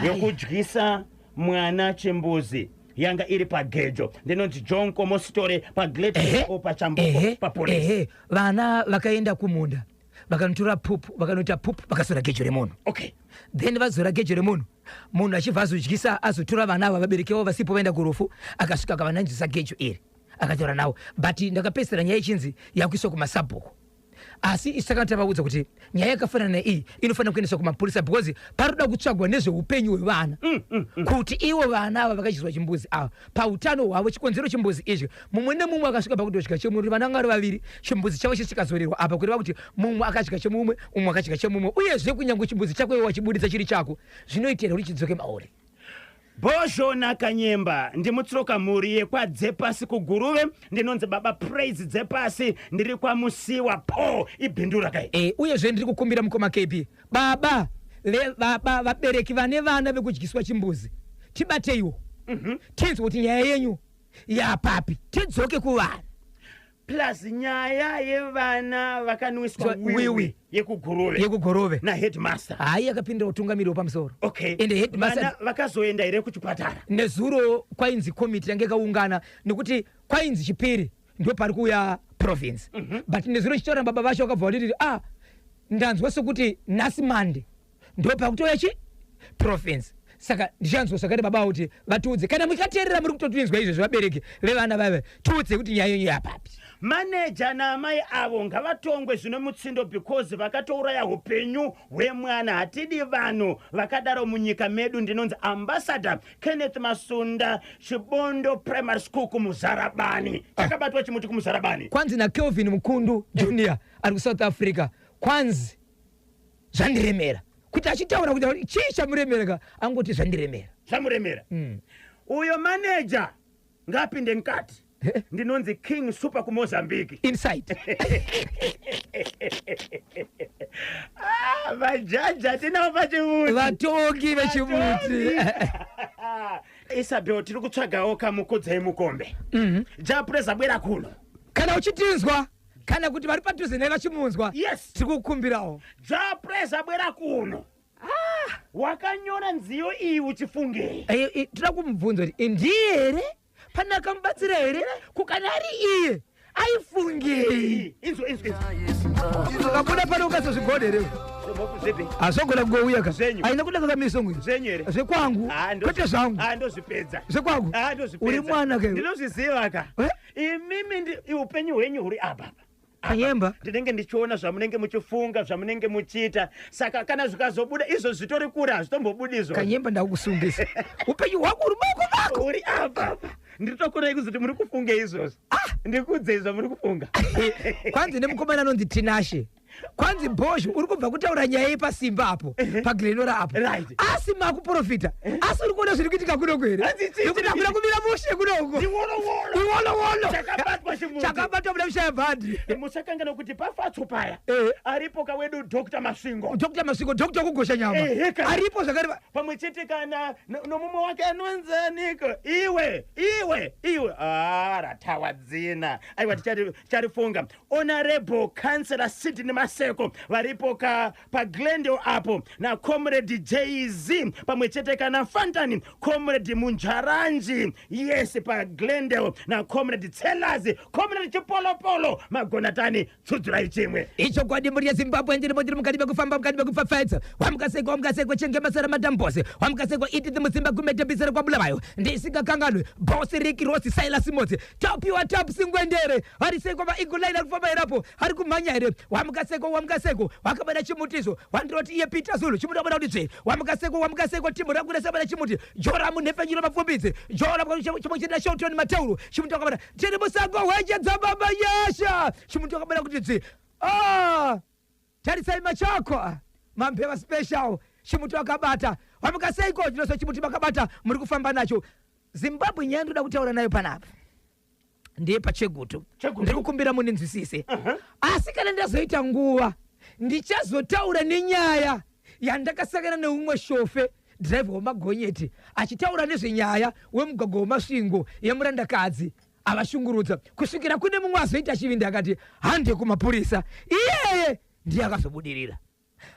yekudyisa mwana chimbuzi yanga iri pagejo? Ndinonzi John Komositore paGletwin o pachamboko papolisi. Ehe, vana vakaenda kumunda, vakanotora pupu, vakanoita pupu, vakazora gejo remunhu. Then vazora gejo remunhu, munhu achibva azodyisa, azotora vana ava, vabereki vavo vasipo, vaenda kurufu, akasvika akavananzvisa gejo iri, akataura navo. But ndakapedzisira nyaya ichinzi yakuiswa kumasabhuku, asi isu takanga tavaudza kuti nyaya yakafanana neiyi inofanira kuendeswa kumapurisa, because paroda kutsvagwa nezveupenyu hwevana, kuti ivo vana ava vakadyiswa chimbuzi ava, pautano hwavo, chikonzero chimbuzi izvi. Mumwe nemumwe akasvika pakutodya chemumwe, kuti vana vanga vari vaviri, chimbuzi chavo chikazorerwa apa, kureva kuti mumwe akadya chemumwe, umwe akadya chemumwe. Uyezve kunyange chimbuzi chako iwe wachibudisa chiri chako, zvinoitira kuti chidzoke mauri. Bhozho naKanyemba, ndimutsoka mhuri yekwadzepasi kuGuruve. Ndinonzi Baba Praise Dzepasi, ndiri kwaMusiwa po ibhindura kai. Uyezve ndiri kukumbira, mukoma KB, baba baba, vabereki vane vana vekudyiswa chimbuzi, tibateiwo, tinzwe kuti nyaya yenyu yapapi, tidzoke kuvanhu. Plus nyaya yevana vakanwiswa wiwi wiwi. yekuGuruve. Yekugorove. Naheadmaster. Hai, yakapindira utungamiri wepamusoro. Ende headmaster Vana vakazoenda here kuchipatara? Nezuro kwainzi komiti yange yakaungana, nekuti kwainzi chipiri ndo pari kuuya province, but nezuro chichitaura baba vacho vakabva vatiti, "Ah, ndanzwa sekuti nhasi Mande ndo pakutouya chi province." Saka ndichanzwa zvakati baba kuti vatiudze. Kana mukateerera, muri kutotinzwa izvezvi, vabereki vevana vave, tiudze kuti nyaya yenyu yapapi. Maneja naamai avo ngavatongwe zvine mutsindo, because vakatouraya upenyu hwemwana. Hatidi vanhu vakadaro munyika medu. Ndinonzi Ambassador Kenneth Masunda, Chibondo Primary School kuMuzarabani. Chakabatwa chimuti kuMuzarabani. Kwanzi naKelvin Mukundu Junior ari kuSouth Africa, kwanzi zvandiremera. Kuti achitaura kuti chii chamuremera, angoti zvandiremera. Zvamuremera. Uyo maneja ngapinde mukati. Ndinonzi King Super kuMozambique. Inside. Ah, vajaji hatinavo pachimuti. Vatongi vechimuti. Isabel, tiri kutsvagawo kamukudzai mukombe. Japreza, bwera kuno. Kana uchitinzwa, Kana kuti vari padhuze naye vachimunzwa. Yes. Tiri kukumbirawo. Jah Prayzah bwera kuno. Wakanyora nziyo iyi uchifungei? Toda kumubvunza kuti ndiye here, pane akamubatsira here, kukana ari iye aifungei? Inzwa, inzwa, inzwa. Ukabuda pano ukazozvigona here? Zvipi? Hazvogona kungouya ka. Zvenyu. Aina kuda kakamisongo. Zvenyu here? Zvekwangu. Ah, Kwete zvangu. Ah, ndozvipedza. Zvekwangu. Ah, ndozvipedza. Uri mwana ke. Ndinozviziva ka. Eh? Imimi upenyu hwenyu huri apa. Kanyemba. Ndinenge ndichiona zvamunenge muchifunga, zvamunenge muchiita. Saka kana zvikazobuda izvo zvitori kure, hazvitombobudi izvo. Kanyemba, ndakukusungisa. Upenyu hwangu uri maoko mako. Uri apa. Ndinotokonai kuzoti muri kufunga izvozvo. Ndikudzei zvamuri kufunga. Kwanzi nemukomana anonzi Tinashe, kwanzi Bhozho uri kubva kutaura nyaya yepasimba apo paGlenora apo. Asi makuprofita, asi uri kuona zviri kuitika kunoko here? Hanzi chii? Nekuti hakuna kumira mushe kunoko. Iwolowolo. Iwolowolo. Chakabatwa chimuti. Chakabatwa muda kushaya bhandi. Musakangana kuti pafatso paya aripo kawedu Dr Masvingo. Dr Masvingo, Dr kugosha nyama. Ehe, kana. Aripo zvakare. Pamwe chete kana nomumwe wake anonzaniko, iwe iwe iwe, ratawa dzina, aiwa, ticharifunga. Honorable Councillor Sydney Maseko varipo ka paGlendale apo, naComrade Jz, pamwe chete kana Fantani, Comrade Munjaranji, yes, paGlendale, naComrade Tselazi, Comrade Chipolopolo. Magonatani, tsudzurai chimwe. Ichokwadi, mhuri yeZimbabwe, ndirimo, ndiri mukati mekufamba, mukati mekupfapfaidza. Wamukasekwa, wamukasekwa, chengemasara madambose, wamukasekwa, Edith Musimba kumedhembisera kwaBulawayo. Ndisingakanganwe bosi Riki Rosi, Silas Motsi, Tapiwa Tap Singwendere, varisekwa vaigulaina kufamba irapo, ari kumhanya here? Wamukasekwa, wamukasekwa, wakabada chimutizo wandiroti iye Peter Zulu, chimuti wabada kuti dzve. Wamukasekwa, wamukasekwa, timu rakuresa chimuti Joramu nhefenyuro mapfumbidzi Joramu chimwe china Shelton Mateuru, chimuti wakabada. Tiri musango hweche dzababa Yasha, chimuti wakabada kuti dzve. Ah, tarisai machako mambeva special, chimuti wakabata. Wamukaseiko chinoso chimuti makabata, muri kufamba nacho. Zimbabwe, nyaya ndoda kutaura nayo panapa ndiye paChegutu. Chegutu. Ndiri kukumbira muninzwisise, asi kana ndazoita nguva ndichazotaura nenyaya yandakasangana neumwe shofe dhiraivha wemagonyeti achitaura nezvenyaya wemugwagwa weMasvingo yemurandakadzi avashungurudza, kusvikira kune mumwe azoita chivindi akati hande kumapurisa, iyeye ndiye akazobudirira.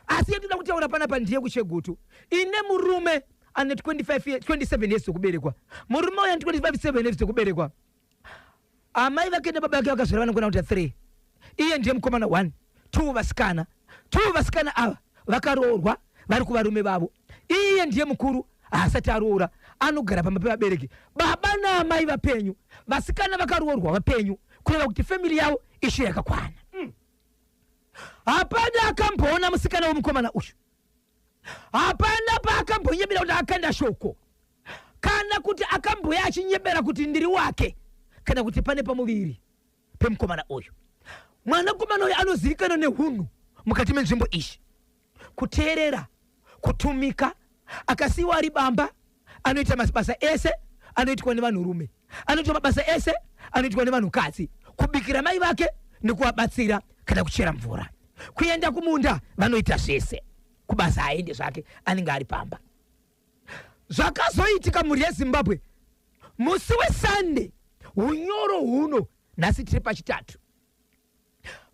Asi yandinoda kutaura panapa ndiye kuChegutu, ine murume ane 25 27 years dzekuberekwa. Murume uyu ane 27 years dzekuberekwa. Amai vake nebaba vake vakazvara vanogona kuita 3. Iye ndiye mukomana 1, 2 vasikana. 2 vasikana ava vakaroorwa, vari kuvarume vavo. Iye ndiye mukuru, haasati aroora, anogara pamba pevabereki, baba naamai vapenyu, vasikana vakaroorwa vapenyu, kureva kuti family yavo ishe yakakwana. Hapana akamboona musikana wemukomana uyu, hapana paakambonyebera kuti akanda shoko, kana kuti akamboya achinyebera kuti ndiri wake, kana kuti pane pamuviri pemukomana uyu. Mwanakomana uyu anozivikanwa neunhu mukati menzvimbo iyi, kuteerera, kutumika. Akasiyiwa ari bamba, anoita mabasa ese anoitwa nevanhurume, anoita mabasa ese anoitwa nevanhukadzi, kubikira mai vake nekuvabatsira, kana kuchera mvura, kuenda kumunda, vanoita zvese. Kubasa aende zvake, anenge ari pamba. Zvakazoitika, mhuri yeZimbabwe, musi weSunday unyoro huno, nhasi tiri pachitatu,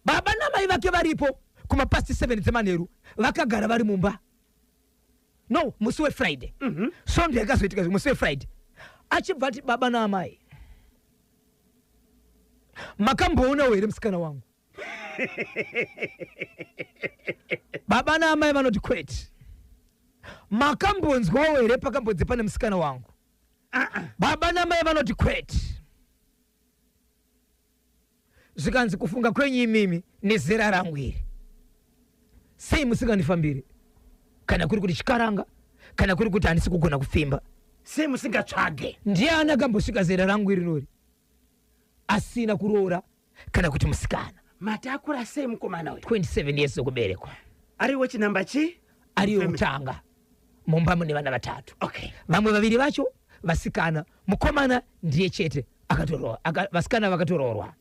baba namai vake varipo kumapast 7 dzemanheru, vakagara vari mumba. No, musi weFriday. Svondo yakazoitika musi weFriday, achibva ati, "Baba naamai, makamboonawo here musikana wangu?" Baba naamai vanoti, "Kwete." "Makambonzwawo here pakambonzi pane musikana wangu?" Baba namai vanoti, "Kwete." Zvikanzi, "Kufunga kwenyu imimi nezera rangu iri, sei musingandifambiri? Kana kuri kuti chikaranga, kana kuri kuti handisi kugona kufimba, Sei musingatsvage?" Ndiani akambosvika zera rangu iri nori asina kuroora kana kuti musikana? Mati akura sei mukomana uyu? 27 years okuberekwa. Ariwo chinamba chi? Ariyo kutanga mumba mune vana vatatu. Vamwe vaviri vacho vasikana, mukomana ndiye chete akatoroorwa. Vasikana vakatoroorwa.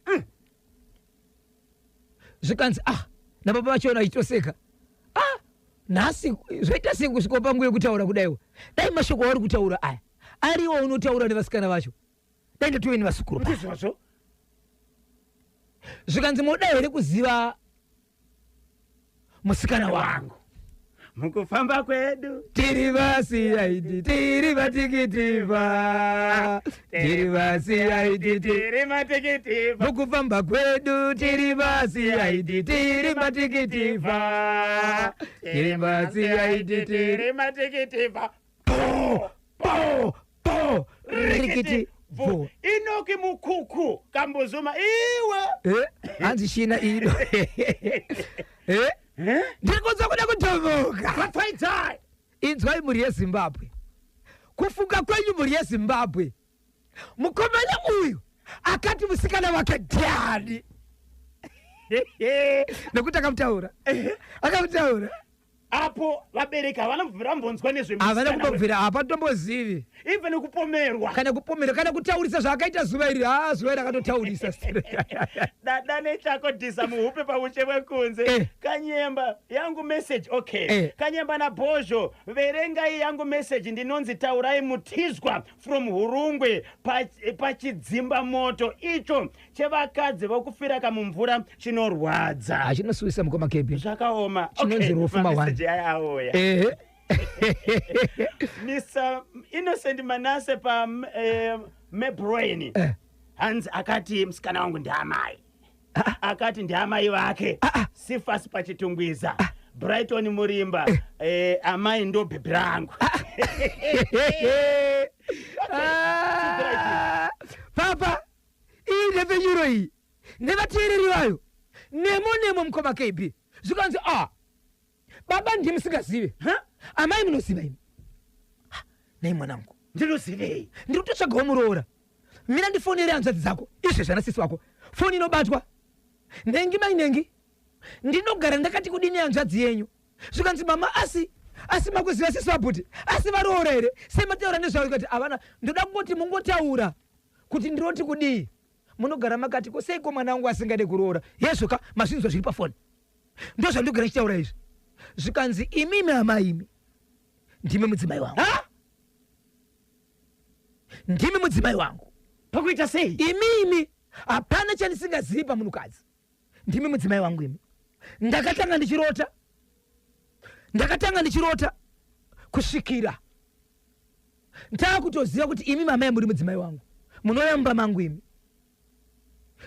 Zvikanzi, ah, nababa vachona vachitoseka, "Ah, nhasi zvoita sei kusvika panguva yekutaura kudaiwo? Dai mashoko auri kutaura aya ariwo unotaura nevasikana vacho, dai ndatove nevasukuru pano." Ndizvozvo. Zvikanzi, moda here kuziva musikana wangu? Mukufamba kwedu tiri vaCID, tiri vatikitiva, tiri vaCID, tiri matikitiva. Mukufamba kwedu tiri vaCID, tiri matikitiva, tiri vaCID, tiri tiri matikitiva. Po po po, rikiti bvu. Inoki Mukuku Kambuzuma iwe. Eh, hanzi shina ino. Eh? Ndiri kunzwa kuda kudhomoka. Vapfaidzai. Inzwai, mhuri yeZimbabwe, kufunga kwenyu, mhuri yeZimbabwe, mukomana uyu akati musikana wake ndiani? Nekuti akamutaura, akamutaura. Apo vabereki havana kubvira vambonzwa Havana nezvemusikana. Kumbobvira, hapatombozvivi. Even kupomerwa. Kana kupomera kana kutaurisa zvaakaita zuva iri. Ha, zuva iri akatotaurisa. Dada nechako dhisa muhupe pauche hwekunze. Kanyemba yangu message, okay. Kanyemba naBhozho, verengai yangu message. Ndinonzi Taurai Mutizwa from Hurungwe. Pachidzimba moto icho chevakadzi vokufira kamumvura chinorwadza. Achinosuwisa, mukoma KB. Zvakaoma. Chinonzi rufu mahwani. Mameseji aya auya. Mr Innocent Manase pa mebrain. Hanzi akati musikana wangu ndiamai, akati ndiamai vake. Sifasi paChitungwiza, Brighton Murimba, amai ndo bhebhi rangu. Ah, papa, iyi nhepfenyuro iyi nevateereri vayo nemo nemo, mukoma KB, zvikanzi a baba ndimusingazive. Ha? Amai munoziva imi. Ha, nai mwanangu. Ndinozivei? Ndiri kutotsvagawo muroora. Mina ndifonere hanzvadzi dzako izvezvi, ana sisi wako. Foni inobatwa, nhengi mai nhengi, ndinogara ndakati kudini hanzvadzi yenyu? Zvikanzi, mama, asi makuziva sisi vabhuti, asi varoora here? Semataura nezvavo ikati havana. Ndoda kungoti mungotaura kuti ndinoti kudii. Munogara makati ko seiko mwana wangu asingade kuroora? Yezvoka mazvinzwa zviri pafoni, ndo zvandogara ndichitaura izvi. Zvikanzi, imimi amai, imi ndimi mudzimai wangu. Ha? Ndimi mudzimai wangu. Pakuita sei? Imimi hapana chandisingazivi pamunhukadzi. Ndimi mudzimai wangu imi. Ndakatanga ndichirota, ndakatanga ndichirota kusvikira ndaakutoziva kuti imi mamai muri mudzimai wangu, munouya mumba mangu imi.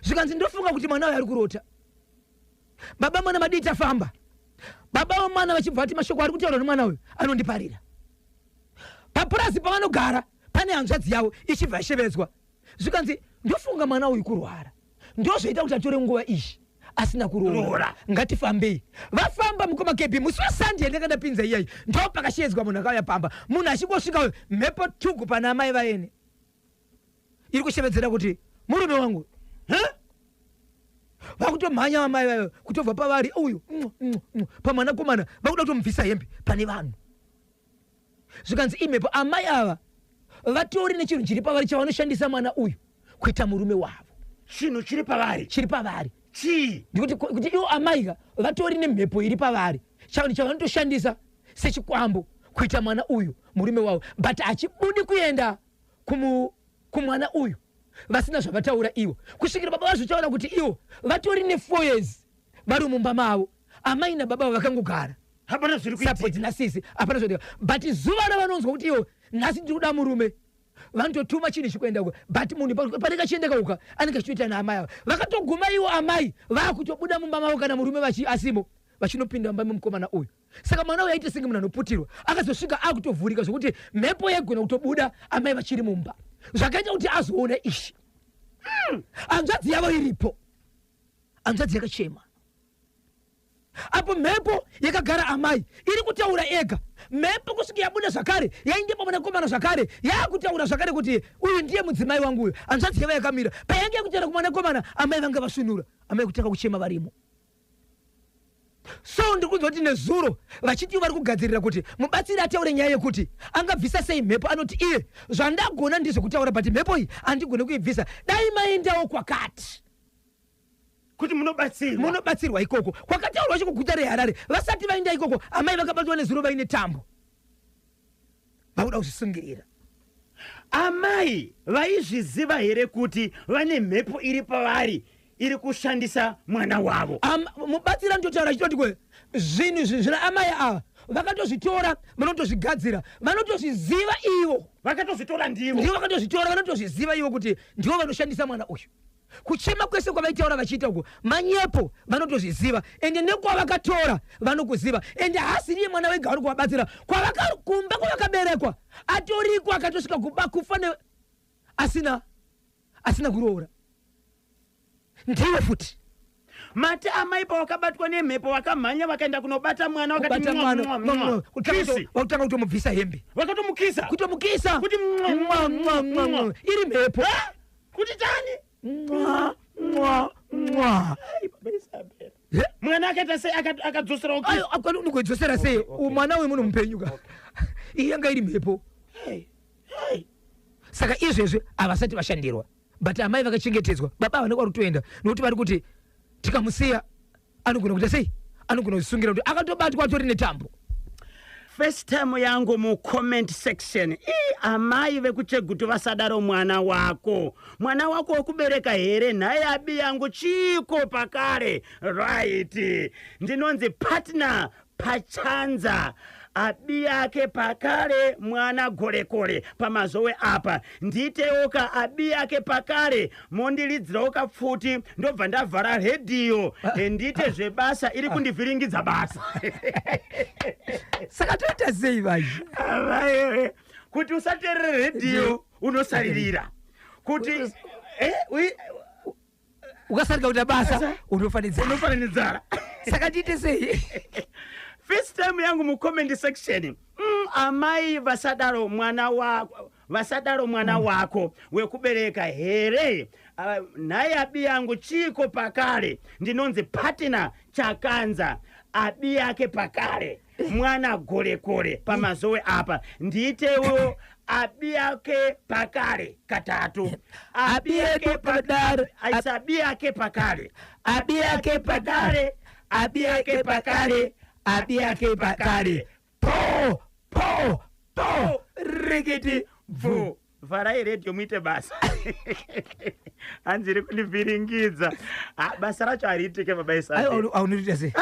Zvikanzi, ndofunga kuti mwana uyu ari kurota. Baba mwana madii tafamba? Baba vamwana vachibva vati mashoko ari kutaurwa nemwana uyu anondiparira. Papurazi pavanogara pane hanzvadzi yavo ichibva yashevedzwa. Zvikanzi, ndofunga mwana uyu kurwara, ndozvoita kuti atore nguva izhi asina kuroora. Roora. Ngatifambei. Vafamba, mukoma KB, musi weSunday yandanga ndapinza iyayi, ndo pakashevedzwa munhu akauya pamba. Munhu achingosvika uyu, mhepo tugu pana amai vaene iri kushevedzera kuti murume wangu. Ha? Vakutomhanya vamai vayo kutobva pavari uyu pamwanakomana, vakuda kutomubvisa hembe pane vanhu. Zvikanzi, imhepo. Amai ava vatori nechinhu chiri pavari chavanoshandisa mwana uyu kuita murume wavo. Chinhu chiri pavari? Chiri pavari. Chii? Ndikuti kuti ivo amaika vatori nemhepo iri pavari, chavanhu chavanotoshandisa sechikwambo kuita mwana uyu murume wavo, but hachibudi kuenda kumwana uyu vasina zvavataura ivo, kusvikira baba vazvotaura kuti ivo vatori ne4 years vari mumba mavo, amai nababa vavo vakangogara. Hapana zviri kuitika. Sapoti nasisi, hapana zvoitika. But zuva ravanonzwa kuti ivo nhasi ndiri kuda murume, vanototuma chinhu chikuenda uka. But munhu panenge achiendeka uka, anenge achitoita naamai ava. Vakatoguma ivo amai vaakutobuda mumba mavo kana murume asimo, vachinopinda mumba memukomana uyu. Saka mwana uyu aite senge munhu anoputirwa. Akazosvika akutovhurika zvokuti mhepo yaigona kutobuda amai vachiri mumba, zvakaita kuti azoona ishi. Hanzvadzi yavo iripo, hanzvadzi yakachema apo mhepo yakagara amai iri kutaura ega. Mhepo kusvika yabuda zvakare, yainde pamwanakomana zvakare, yaakutaura zvakare kuti uyu ndiye mudzimai wangu uyu. Hanzvadzi yava yakamira payange yakutaura kumwanakomana, amai vanga vasvinura, amai kutanga kuchema varimo. So ndiri kunzwa kuti nezuro vachiti vari kugadzirira kuti mubatsiri ataure nyaya yekuti angabvisa sei mhepo. Anoti iye, zvandagona ndizvekutaura, but mhepo iyi handigone kuibvisa. Dai maendawo kwakati kuti munobatsirwa. Munobatsirwa ikoko kwakataurwa chikuguta reHarare. Vasati vaenda ikoko, amai vakabatwa nezuro vaine tambo, vakuda kuzvisungirira. Amai vaizviziva here kuti vane mhepo iri pavari? Iri kushandisa mwana wavo. Mubatsiri anototaura achitoti kwe zvinhu izvi zvina amai ava vakatozvitora, vanotozvigadzira, vanotozviziva ivo. Vakatozvitora ndivo. Ndivo vakatozvitora, vanotozviziva ivo kuti ndivo vanoshandisa mwana uyu. Kuchema kwese kwavaitaura vachiita uku manyepo, vanotozviziva, ende nekwavakatora vanokuziva, ende haasiriye mwana wega vari kuvabatsira. Kumba kwavakaberekwa atoriko, akatosvika kuba kufa asina kuroora, ndiwe futi. Mati amai pavakabatwa nemhepo vakamhanya, vakaenda kunobata mwana, vakati kubata mwa, mwana, mwa, mwa, mwa. mwa. Kiss. Vakutanga kutomubvisa hembe. Vakatomukisa. Kutomukisa. Kuti mwa, mwa, mwa, mwa, mwa. Iri mhepo. Kuti tani? Mwa, mwa, mwa. Ai, baba Isabella. He? Mwana akaita sei? Akadzoserawo kiss? Ayo, unogoidzosera sei? Okay. Mwana uyu munhu mupenyu ka. Iyi yanga iri mhepo. Hey, hey. Saka izvezvi havasati vashandirwa, but amai vakachengetedzwa. Baba havana kwari kutoenda, nokuti vari kuti tikamusiya anogona kuita sei, anogona kuzvisungira, kuti akatobatwa atori netambo. First time yangu mucomment section. Ii, amai vekuChegutu, vasadaro mwana wako. Mwana wako wekubereka here? Nhai abi yangu, chiko pakare? Right, ndinonzi Partner Pachanza, abi yake pakare mwana Gorekore paMazowe apa. Ndiitewoka abi yake pakare, mondiridzirawo kapfuti, ndobva ndavhara redhiyo. Ndiite zvebasa, iri kundivhiringidza basa. Saka toita sei vachi? Avaewe, kuti usateerere redhiyo unosaririra kuti Ukasarika kuita basa unofanidza. Unofananidzara. Saka tiite sei? First time yangu mucomment section. Amai vasadaro mwana wako, vasadaro mwana wako wekubereka here? Nhai abi yangu, chiko pakare? Ndinonzi Partner Chakanza, abi yake pakare mwana Gorekore paMazowe apa. Ndiitewo abi yake pakare katatu. Abi yake pakare. Aisa abi yake pakare. Abi yake pakare, abi yake pakare, abi yake pakare, po po po, rekete bvu. Bvu, vharai redhiyo muite basa, hanzi iri kundivhiringidza. Ah, basa racho hariitike, baba Isabel. Aiwa, unotoita sei?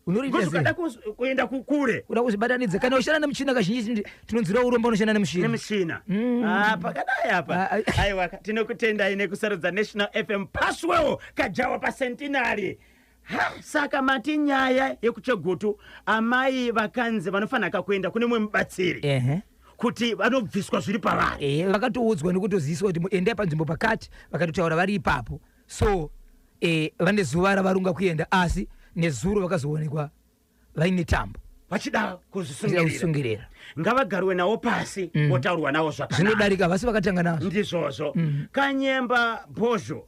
Unotoita sei? Ukada kuenda kukure. Uda kuzvibatanidza kana uchishanda nemuchina, kazhinji tinonzira urombo unoshanda nemuchina. Nemuchina. Ah, pakadai apa. Ah, ah. Aiwa, tinokutendai nekusarudza National FM. Paswell Kajawa paCentenary. Ha, saka mati nyaya yekuChegutu, amai vakanzi vanofanira kuenda kune mumwe mubatsiri kuti vanobviswa zviri pavari. Ehe, vakatoudzwa nekutoziswa kuti endai panzvimbo pakati, vakatotaura vari ipapo. So vane zuva ravarunga kuenda, asi nezuro vakazoonekwa vaine tambo. Vachida kuzvisungirira. Kuzvisungirira. Ngavagarwe nawo pasi, votaurwa nawo zvakanaka. Zvinodarika, vasi vakatanga nazvo. Ndizvozvo. Kanyemba Bhozho,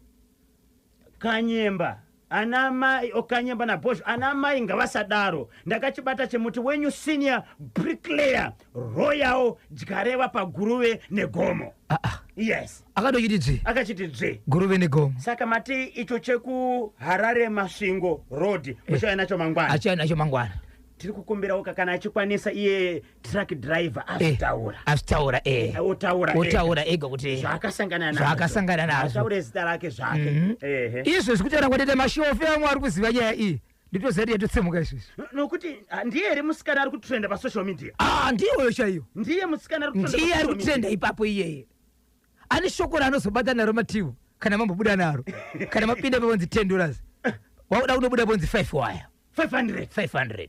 Kanyemba, ana mai okanyemba naBhozho, ana mai ngavasadaro. Ndakachibata chemuti wenyu, senior bricklayer Royal Dyareva paGuruve neGomo. Ah, ah. Yes. Akatochiti dzvi. Akachiti dzvi. Guruve neGomo. Saka mati icho chekuHarare Masvingo Road muchauya nacho mangwana? Achiya nacho mangwana. Tiri kukumbirawo kana achikwanisa iye truck driver azvitaura. Azvitaura, eh. Otaura ega. Otaura ega kuti zvaakasangana nazvo. Zvaakasangana nazvo. Ataure zita rake zvake. Ehe. Izvezvi kutaura kwatoita, mashofe amwe ari kuziva nyaya iyi, nditoziva kuti yatotsemuka izvezvi. Nokuti ndiye here musikana ari kutrenda pasocial media? Ah, ndiyoyo chaiyo. Ndiye musikana ari kutrenda Ndiye ari pasocial media. kutrenda ipapo iyeye. Ane shoko raanozobata naro mativo kana mambobuda naro, kana mapinda pabonzi $10, wakuda kunobuda bonzi 5 waya. 500. 500.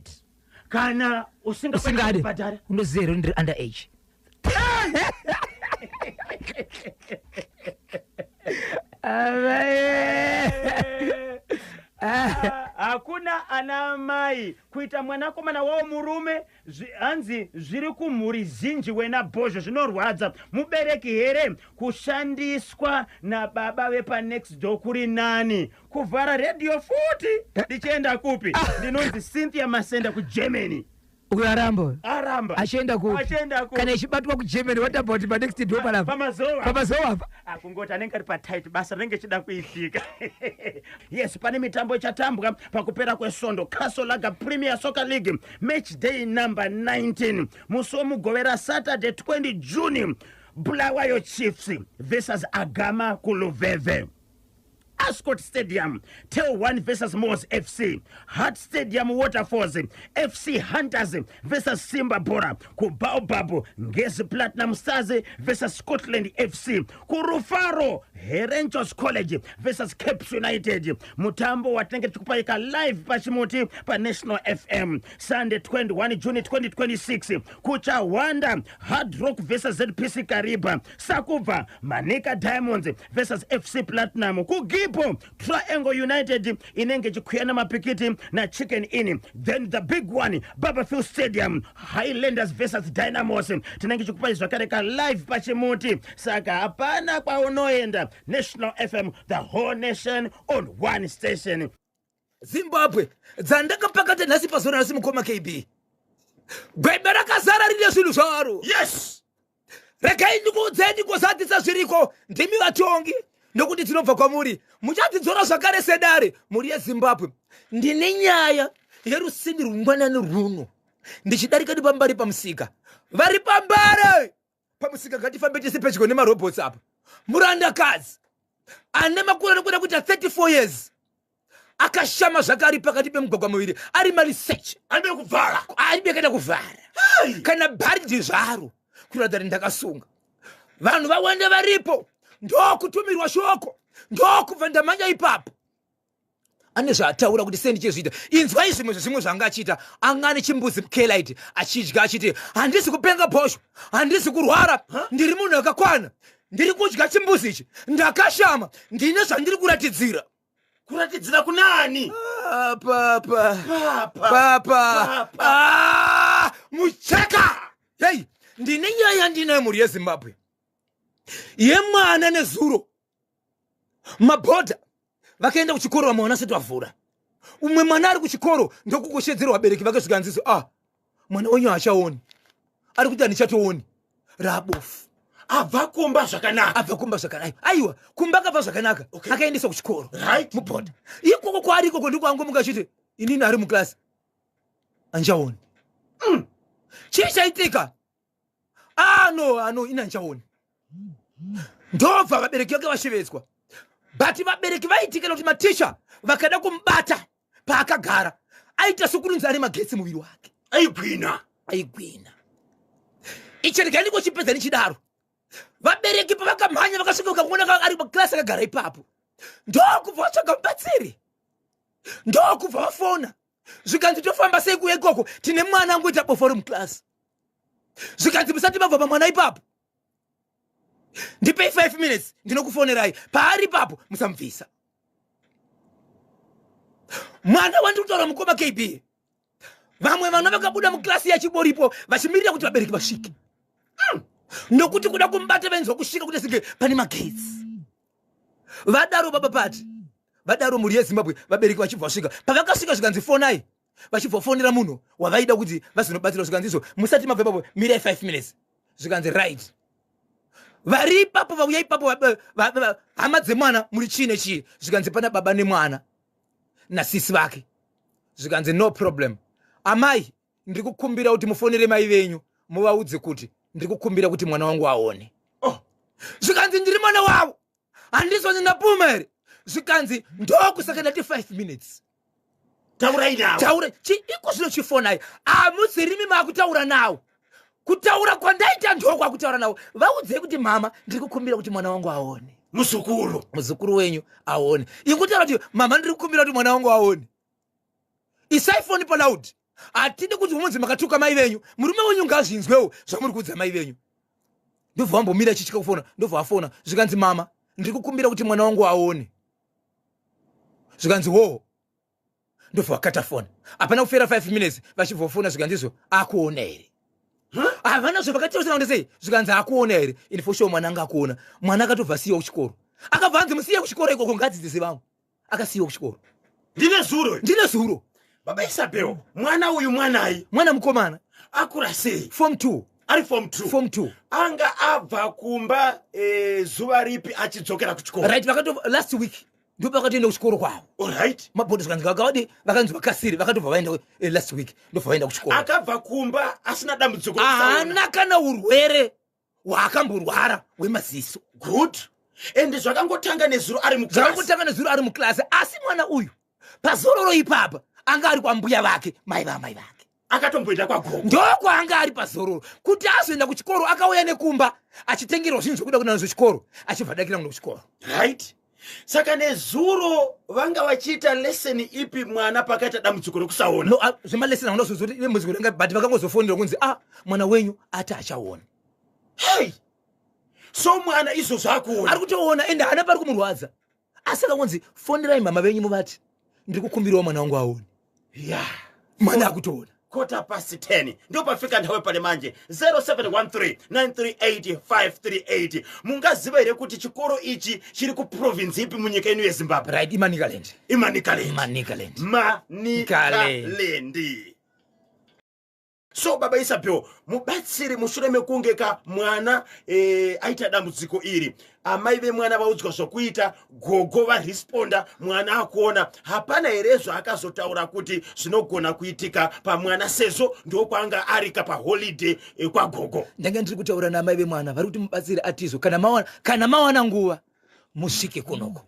Kana usingakwanisi Usingade kubhadhara. unoziva here ndiri under age? Avaye. Ah, hakuna ana mai kuita mwanakomana wavo murume. Hanzi zviri kumhuri zhinji wena Bhozho, zvinorwadza. Mubereki here kushandiswa nababa vepanext door? Kuri nani kuvhara redhiyo futi ndichienda kupi? Ndinonzi Cynthia Masenda kuGermany. Uyo aramba. Aramba. Achienda kupi? Achienda kupi? Kana ichibatwa kuGermany, what about panext door panapa? Pamazowa. Pamazowa apa. Akungoti anenge ari patight, basa rinenge chida kuitika. Yes, pane mitambo ichatambwa pakupera kwesvondo. Castle Lager Premier Soccer League match day number 19, musi woMugovera, Saturday 20 June, Bulawayo Chiefs versus Agama kuLuveve. Ascot Stadium, TelOne versus MWOS FC, Heart Stadium, Waterfalls, FC Hunters versus Simba Bhora. KuBaobab, Ngezi Platinum Stars versus Scotland FC. KuRufaro, Herentals College versus Caps United. Mutambo watinenge tichikupaika live pachimuti paNational FM Sunday 21 June 2026. KuChawanda, Hard Rock versus ZPC Kariba. Sakubva, Manica Diamonds versus FC Platinum. KuGipo, Triangle United inenge ichikwiyana mapikiti naChicken Inn. Then the big one, Barbourfields Stadium, Highlanders versus Dynamos. Tinenge tichikupai zvakare ka live pachimuti. Saka hapana kwaunoenda. National FM, the whole nation on one station. Zimbabwe dzandakapakata nhasi pazuva nhasi, mukoma KB, gwembe rakazara rine zvinhu zvaro. Regai ndikuudzei, ndikozadzisa zviriko. Ndimi vatongi, nokuti tinobva kwamuri, muchadzidzora zvakare sedare. Mhuri yeZimbabwe, ndine nyaya yerusini rungwanani runo. Ndichidarika nepambari pamusika, vari pambare pamusika, ngatifambe tese pedyo nemarobots apa, murandakadzi ane makore anokuda kuita 34 years akashama zvakare pakati pemugwagwa muviri ari maliseche. Aribe kuvhara. Aribe kana kuvhara kana bharidhi zvaro, kuratidza kuti ndakasunga. Vanhu vawande varipo, ndokutumirwa shoko, ndokubva ndamhanya ipapo. Ane zvaataura kuti sei ndichizviita. Inzwai zvimwe zvezvimwe zvaanga achiita. Anga ane chimbuzi mukelite achidya, achiti, "Handisi kupenga bhosho, handisi kurwara, ndiri munhu akakwana, ndiri kudya chimbuzi ichi ndakashama, ndine zvandiri kuratidzira." Kuratidzira kunani? Ah, papa. Papa. Papa. Papa. Ah, mucheka. Hei, ndine nyaya yandinayo, mhuri yeZimbabwe, yemwana. Nezuro mabhodha vakaenda kuchikoro, vamwe vana sati vavhura. Umwe mwana ari kuchikoro, ndokukoshedzerwa vabereki vake, zvikanzizo, "Ah, mwana wenyu haachaoni, ari kuti handichatooni, raabofu." Abva kumba zvakanaka? Abva kumba zvakanaka. Aiwa, kumba akabva zvakanaka. Akaendeswa kuchikoro. Mubhodha ikoko kwaari ikoko, ndikwangomuka achiti, "Inini," ari muklasi, "andichaoni." Chii chaitika? Ah, no, ano ini handichaoni. Ndobva vabereki vake vashevedzwa, but vabereki vaitikira kuti maticha vakada kumubata paakagara, aita sokunonzi ane magetsi muviri wake. Aigwina. Aigwina. Icheregai ndikochipedza nichidaro. Vabereki pavakamhanya vakasvika, vakamuona ari paklasi akagara ipapo, ndokubva vatsvaga mubatsiri, ndokubva vafona, zvikanzi, "Tofamba sei kuya ikoko? Tine mwana angoita bofu ari muklasi." Zvikanzi, "Musati mabva pamwana ipapo, ndipei 5 minutes, ndinokufonerai. Paari ipapo musamubvisa." Mwana wandiri kutaura, mukoma KB, vamwe vana vakabuda muklasi yachiboripo vachimirira kuti vabereki vasvike, nokuti kuda kumubata vainzwa kusvika kuti singe pane magetsi. Vadaro baba pati vadaro, mhuri yeZimbabwe, vabereki vachibva vasvika. Pavakasvika, zvikanzi, "Fonai." Vachibva vafonera munhu wavaida kuti vazonobatsira, zvikanzi izvo, "Musati mabva ipapo, mirai 5 minutes." Zvikanzi, "Right." Vari ipapo, vauya ipapo, "Hama dzemwana muri chii nechii?" Zvikanzi, "Pana baba nemwana nasisi vake." Zvikanzi, "No problem. Amai, ndiri kukumbira kuti mufonere mai venyu, muvaudze kuti ndiri kukumbira kuti mwana wangu aone." Oh. Zvikanzi, "Ndiri mwana wavo, handizoni ndapuma here?" Zvikanzi, "Ndokusaka ndati 5 minutes." Taurai navo. Taura iko zvino, chifonai. Hamudzirimi maakutaura nawo. Kutaura kwandaita ndokwakutaura navo. Vaudzei kuti, "Mama, ndiri kukumbira kuti mwana wangu aone." Muzukuru. Muzukuru wenyu aone. Ikutaura kuti, "Mama, ndiri kukumbira kuti mwana wangu aone." Isai foni paloud. Hatidi kuti munzi makatuka mai venyu. Murume wenyu ngazvinzwewo zvamuri kuudza mai venyu. Ndobva vambomira chichika kufona, ndobva vafona. Zvikanzi, "Mama, ndiri kukumbira kuti mwana wangu aone." Zvikanzi, "Wo." Ndobva vakata foni. Hapana kufera 5 minutes, vachibva vafona, zvikanzi izvo, "Akuona here?" Havana zvavakataura sei. Zvikanzi, "Akuona here?" In for sure mwana anga akuona. Mwana akatobva asiyiwa kuchikoro. Akabva anzi, "Musiye kuchikoro ikoko, ngadzidzise vamwe." Akasiyiwa kuchikoro. Ndine zuro. Ndine zuro. Baba Isabel, mwana uyu mwanai? Mwana mukomana. Akura sei? Form 2. Ari form 2? Form 2. Anga abva kumba zuva ripi achidzokera kuchikoro? Right, vakato last week ndo pakatoenda kuchikoro kwavo. Mabhodhi zvikanzi vakavadi, vakanzi vakasiri, vakatobva vaenda last week, ndobva vaenda kuchikoro. Akabva kumba asina dambudziko rekusaona? Haana kana urwere hwaakamborwara hwemaziso. Good. Ende zvakangotanga nezuro ari muklasi. Zvakangotanga nezuro ari muklasi, asi mwana uyu pazororo ipapa anga ari kwambuya vake, mai vamai vake. Akatomboenda kwagogo. Ndokwaanga ari pazororo. Kuti azoenda kuchikoro akauya nekumba achitengerwa zvinhu zvekuda kuenda nazvo chikoro, achibva adakira kuenda kuchikoro. Right. Saka nezuro vanga vachiita lesson ipi mwana pakaita dambudziko rekusaona? No, zvemalesson hauna kuzozoti dambudziko ranga, but vakangozofonera kunzi mwana wenyu ati achaona. Hey! So mwana izvozvo akuona. Ari kutoona ende haana pari kumurwadza. Asi akakonzi fonerai mama venyu muvati ndiri kukumbirawo mwana wangu aone. Yeah. Mwana akutoona. 10:15 ndopafika nthawi pale manje 0713938538. Mungaziva here kuti chikoro ichi chiri kuprovince ipi munyika ino yeZimbabwe? Right, iManicaland. iManicaland. Manicaland. Manicaland. So baba Isabel, mubatsiri mushure mekunge ka mwana aita dambudziko iri, amai vemwana vaudzwa zvokuita, gogo varesponda, mwana akuona, hapana here zvaakazotaura kuti zvinogona kuitika pamwana sezvo ndokwanga arika paholiday kwagogo? Ndanga ndiri kutaura naamai vemwana, vari kuti mubatsiri atizvo kana mawana nguva musvike kunoko,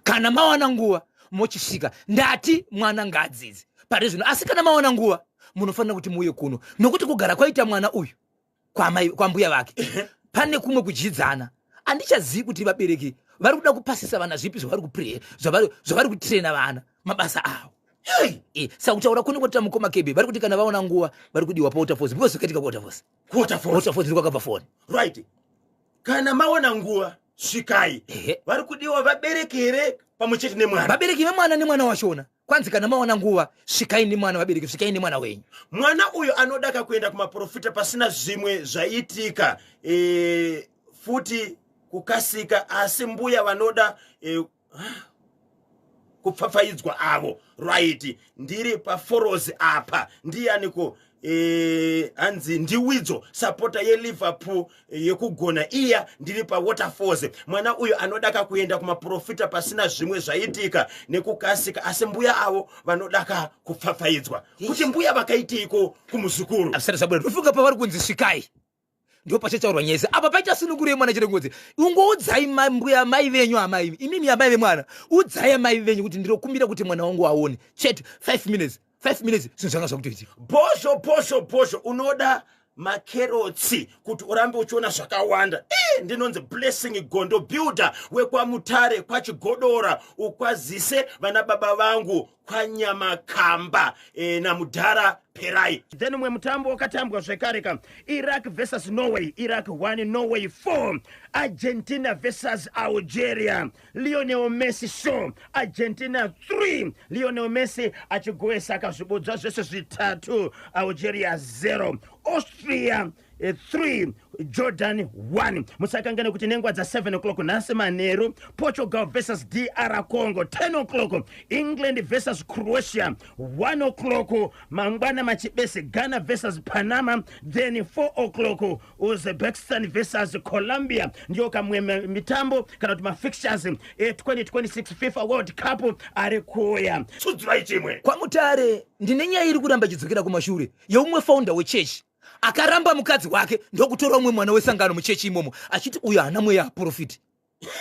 kana mawana nguva mochisvika. Ndati mwana ngaadzidze pari zvino, asi kana mawana nguva munofanira kuti muuye kuno, nokuti kugara kwaita mwana uyu kwambuya vake pane kumwe kudyidzana. Handichazivi kuti vabereki vari kuda kupasisa vana zvipi zvavari kutrena vana mabasa avo. Hey! Saka kutaura kune kwatita mukoma Kebe, vari kuti kana vaona nguva vari kudiwa paWaterfalls, because zvakaitika kuWaterfalls. Waterfalls. Waterfalls ndiko kwakabva foni. Right. Kana maona nguva svikai. Vari kudiwa vabereki here pamwe chete nemwana? Vabereki vemwana nemwana wachona. Kwanzi kana maona nguva svikai nemwana, vabereki svikai nemwana wenyu. Mwana uyu anodaka kuenda kumaprofita pasina zvimwe zvaitika, futi kukasika, asi mbuya vanoda kupfapfaidzwa avo. Right, ndiri paforozi apa. Ndiyaniko? Hanzi ndiwidzo sapota yeLiverpool yekugona iya, ndiri paWaterfalls. Mwana uyu anodaka kuenda kumaprofita pasina zvimwe zvaitika nekukasika, asi mbuya avo vanodaka kupfapfaidzwa. Kuti mbuya vakaiteiko kumuzukuru? Azvisati zvabuda. Ndofunga pavari kunzi svikai ndo pachataurwa nyaya. Apa paita sununguro yemwana chete, kunzi ungoudzai mbuya mai venyu, amai imimi amai vemwana, udzai amai venyu kuti ndinokumbira kuti mwana wangu aone chete. 5 minutes, 5 minutes, zvinhu zvanga zvakutoitika. Bhozho, bhozho, bhozho, unoda makerotsi kuti urambe uchiona zvakawanda. Ndinonzi Blessing Gondo Builder wekwaMutare kwaChigodora. Ukwazise vana baba vangu kwaNyamakamba namudhara Perai. Then umwe mutambo wakatambwa zvekare ka, Iraq versus Norway, Iraq 1 Norway 4. Argentina versus Algeria, Lionel Messi show, Argentina 3, Lionel Messi achigoesa akazvibodzwa zvese zvitatu, Algeria 0. Austria 3 Jordan 1. Musakangane kuti nenguva dza 7 o'clock nhasi manheru, Portugal versus DR Congo, 10 o'clock England versus Croatia, 1 o'clock mangwana machibese Ghana versus Panama, then 4 o'clock Uzbekistan versus Colombia. Ndiyo kamwe mitambo kana kuti mafixtures e2026 FIFA World Cup ari kuuya. Tsudzirai chimwe. KwaMutare ndine nyaya iri kuramba ichidzokera kumashure yeumwe founder wechechi akaramba mukadzi wake ndokutora umwe mwana wesangano muchechi imomo, achiti uyo haana mweya aprofiti,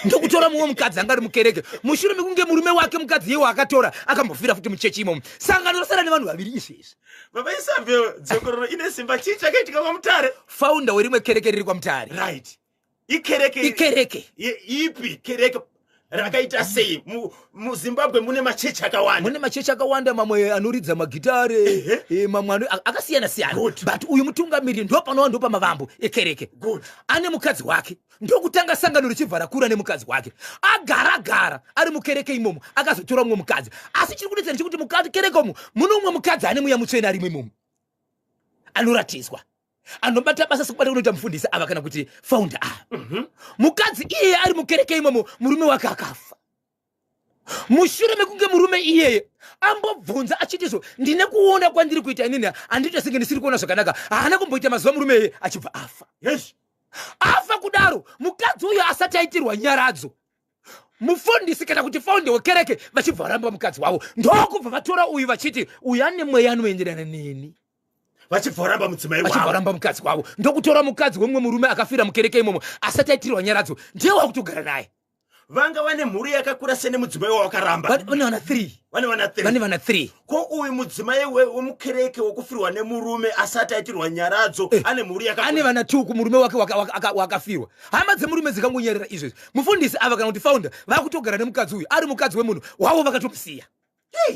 ndokutora mumwe mukadzi anga ari mukereke, mushure mekunge murume wake mukadzi iyewo akatora akambofira futi muchechi imomo. Sangano rosara nevanhu vaviri izvezvi. Baba Isabel, dzokororo ine simba. Chii chakaitika kwaMutare? Founder werimwe kereke riri kwaMutare. Right, ikereke. Ikereke. Ipi kereke, rakaita sei? MuZimbabwe mune machechi akawanda. Mune machechi akawanda, mamwe anoridza magitare, mamwe akasiyana siyana. Good. But uyu mutungamiriri ndo panova ndo pamavambo ekereke. Good. Ane mukadzi wake, ndokutanga sangano richibva rakura nemukadzi wake. Agara gara ari mukereke imomo, akazotora mumwe mukadzi. Asi chiri kunetsa ndechekuti mukadzi kereke umu mune umwe mukadzi ane mweya mutsvene arimo imomo, anoratidzwa, anobata basa sekubata kunoita mufundisi ava kana kuti founder ava. Mukadzi iyeye ari mukereke imomo, murume wake akafa mushure mekunge murume iyeye ambobvunza achitizvo, ndine kuona kwandiri kuita inini, handiita senge ndisiri kuona zvakanaka. Haana kumboita mazuva murume iyeye achibva afa. Afa kudaro, mukadzi uyo asati aitirwa nyaradzo, mufundisi kana kuti founder wekereke vachibva varamba mukadzi wavo, ndokubva vatora uyu vachiti uyu ane mweya anoenderana neni. Vachibva varamba mudzimai Vachibva wavo. varamba mukadzi wavo, ndokutora mukadzi wemumwe murume akafira mukereke imomo asati aitirwa nyaradzo, ndiye wakutogara naye. Vanga vane mhuri yakakura sene mudzimai wawakaramba? Vane vana 3. Vane vana 3? Vane vana 3. Ko uyu mudzimai wemukereke wokufirwa nemurume asati aitirwa nyaradzo ane mhuri Ane yakakura? vana 2 kumurume wake wakafirwa. Hama dzemurume dzikangonyerera izvezvi, mufundisi ava kana kuti founder vakutogara nemukadzi uyu ari mukadzi wemunhu wavo, vakatomusiya,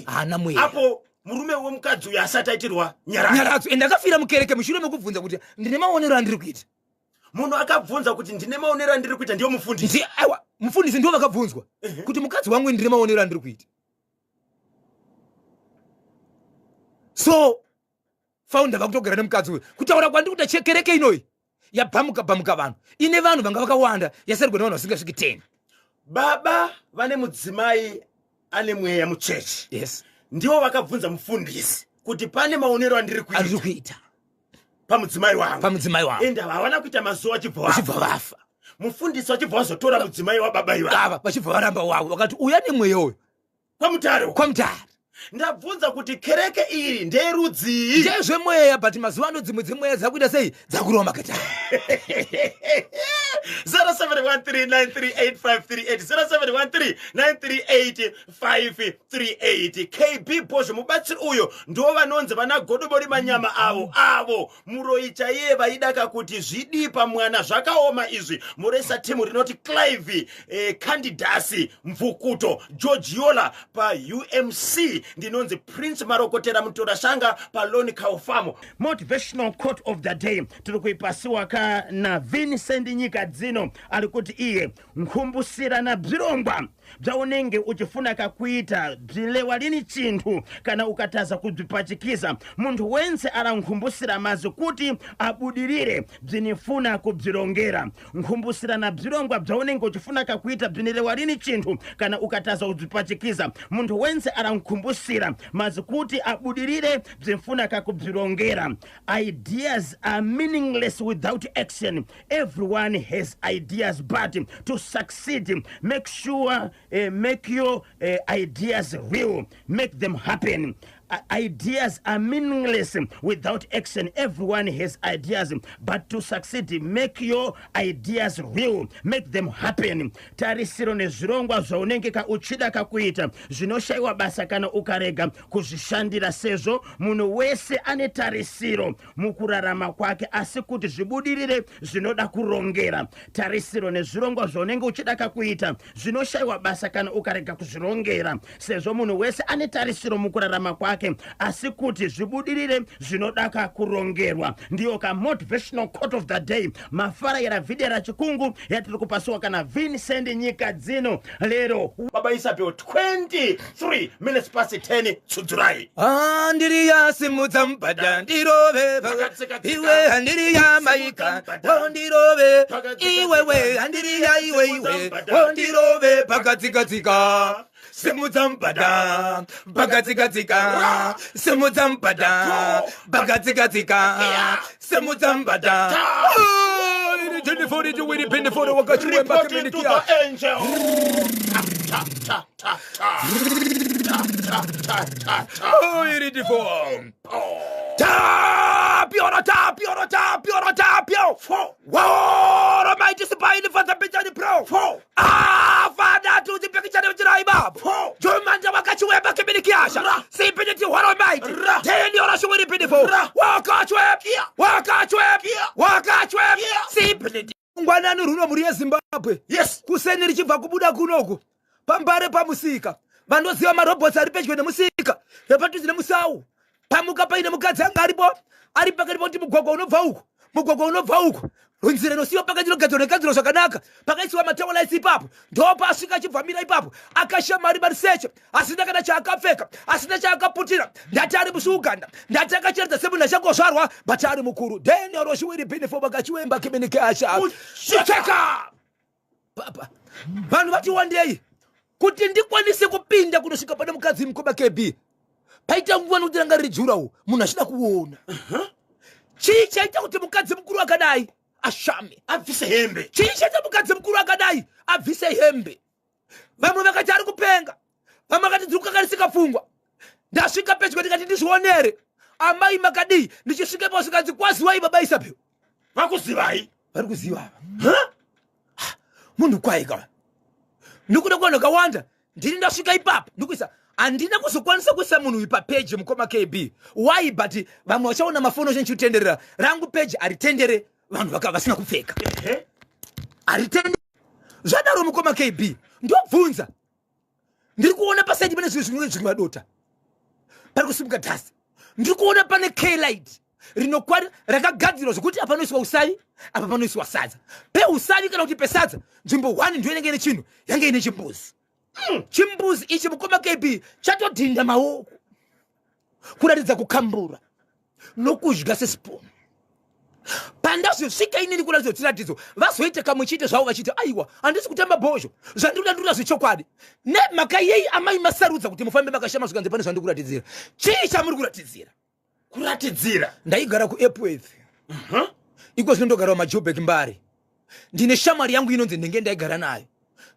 haana mweya. Apo murume wemukadzi uyu asati aitirwa nyaradzo? Nyaradzo, ende akafira mukereke mushure mekubvunza kuti ndine maonero andiri kuita. Munhu akabvunza kuti ndine maonero andiri kuita ndiyo mufundisi? Aiwa, mufundisi ndivo vakabvunzwa kuti mukadzi wangu ndine maonero andiri kuita. So founder vakutogara nemukadzi uyu. Kutaura kwandiri kuita, chekereke inoyi yabhamuka bhamuka vanhu, ine vanhu vanga vakawanda, yasarigwa nevanhu vasingasviki 10. Baba vane mudzimai ane mweya muchechi. Yes. Ndivo vakabvunza mufundisi kuti pane maonero andiri Andiri kuita kuita pamudzimai wangu. Pamudzimai wangu. Ende havana kuita mazuva achibva vafa. Vachibva vafa. Mufundisi vachibva vazotora mudzimai wababa ivava. Ava vachibva varamba wavo, vakati uya nemweya uyu. Kwamutare. Kwamutare. Ndabvunza kuti kereke iri nderudzii? Ndezvemweya, but mazuva ano dzimwe dzemweya dzakuita sei, dzakurova makatari. 0713938538, 0713938538. KB Bhozho, mubatsiri uyo ndo vanonzi vana Godobori manyama avo avo muroyi chaiye vaidaka kuti zvidii pamwana. Zvakaoma izvi. Muresa timu rinoti Clive, Candidasi Mvukuto, Georgiola paUMC. Ndinonzi Prince Marokotera Mutorashanga paLon Cowfarm. Motivational quote of the day tiri kuipasiwa ka naVincent Nyika Dzino, ari kuti iye nkhumbusirana bzirongwa bzaunenge uchifuna kakuita bzilewa lini chinthu kana ukataza kubzipachikiza. Munthu wense alankhumbusira mazi kuti abudirire bzinifuna kubzirongera. Nkhumbusirana bzirongwa bzaunenge uchifuna kakuita bzinilewa lini chinthu kana ukataza kubzipachikiza. Munthu wense alankhumbusira mazi kuti abudirire bzinfuna kakubzirongera. Ideas are meaningless without action. Everyone has ideas, but to succeed, make sure make your ideas real, make them happen. Ideas are meaningless without action. Everyone has ideas, but to succeed, make your ideas real, make them happen. Tarisiro nezvirongwa zvaunenge ka uchida kakuita zvinoshayiwa basa kana ukarega kuzvishandira, sezvo munhu wese ane tarisiro mukurarama kwake, asi kuti zvibudirire zvinoda kurongera. Tarisiro nezvirongwa zvaunenge uchida kakuita zvinoshayiwa basa kana ukarega kuzvirongera, sezvo munhu wese ane tarisiro mukurarama kwake, asi kuti zvibudirire zvinoda kakurongerwa. Ndiyo kamotivational quote of the day, mafarayira vhidhiyo rachikungu yatiri kupasiwa kana Vincent Nyika Dzino lero. Baba Isabel, 23 minutes past 10, tsudzurai. Handiriya simudza mubhadha ndirove. Pakatsika-tsika. Iwe handiriya maika. Simudza Wondirove. Pakatsika-tsika. Iwewe handiriya iwe Simudza iwe. mubhadha. Wondirove pakatsika-tsika, simudza mubhadha pakatsika-tsika, simudza mubhadha pakatsika-tsika, simudza mubhadha. Reporting to the angel. Ta, ta, ta, ta. Ta, ta, ta, ta, ta. Tapio, tapio, tapio, tapio. Four. Woro mighty spine for the picture pro. Four. Ah, father to the picture of Jiraiba. Four. Jomanda wakachiwe bakimilikiasha. Ra. Sipiniti woro mighty. Ra. Teni ora shuwiri pinifo. Ra. Wakachwe. Kia. Wakachwe. Kia. Wakachwe. Kia. Sipiniti. Ngwanani runo mhuri yeZimbabwe. Yes. Kuseni richibva kubuda kunoku pambare pamusika, vandoziva marobhots ari pedyo nemusika repadhuze nemusau, pamuka paine mukadzi anga aripo, ari pakati pokuti mugwagwa unobva uku, mugwagwa unobva uku, nzira inosiyiwa pakati inogadzirwa negadzirwa zvakanaka, pakaisiwa matawalaisi ipapo, ndopasvika achibvamira ipapo, akashama ari mariseche, asina kana chaakapfeka, asina chaakaputira. Ndati ari muchiuganda, ndati akacheredza semunhu achangozvarwa, but ari mukuru. Daniel Roshiwiri Binifo vakachiwemba kimenikeasha cheka papa. Vanhu vati wandei kuti ndikwanise kupinda kunosvika pane mukadzi mukoma KB. Paita nguva nokuti ranga riri jurawo, munhu achida kuona chii chaita kuti mukadzi mukuru akadai ashame, Abvise hembe. Chii chaita mukadzi mukuru akadai abvise hembe. Vamwe vakati ari kupenga, vamwe vakati dziri kukanganisika pfungwa. Ndasvika pedyo ndikati ndizvionere. Amai makadii? Ndichisvika ipapo zvikanzi kwaziwai baba Isabel. Vakuzivai? Vari kuziva ava. Ah, munhu kwaye ka. Nekuda kwevanhu vakawanda ndini ndasvika ipapo ndikuisa handina kuzokwanisa kuisa munhu uyu papeji mukoma KB. Why but vamwe vachaona mafoni acho ndichitenderera rangu peji haritendere vanhu vaka vasina kupfeka. Haritendere. Zvadaro mukoma KB ndobvunza ndiri kuona pasaidi pane zvinhu zvimwe zviri madota pari kusimuka dust ndiri kuona pane klight rinokwani rakagadzirwa zvekuti apa panoiswa usavi apa panoiswa sadza peusavi kana kuti pesadza nzvimbo one ndiyo inenge ine chinhu yange ine chimbuzi Chimbuzi ichi mukoma KB chatodhinda maoko kuratidza kukambura nokudya sesipunu. Pandazosvika inini kuratidza chiratidzo vazoita kamwe chete zvavo vachiti aiwa handisi kutamba bhozho zvandinoda ndinoda zvechokwadi. Nemhaka yei amai masarudza kuti mufambe makashama zvikanzi pane zvandiri kuratidzira? Chii chamuri kuratidzira? Kuratidzira ndaigara kuEpworth. Iko zvino ndogara mumaJobek Mbare. Ndine shamwari yangu inonzi ndenge ndaigara nayo,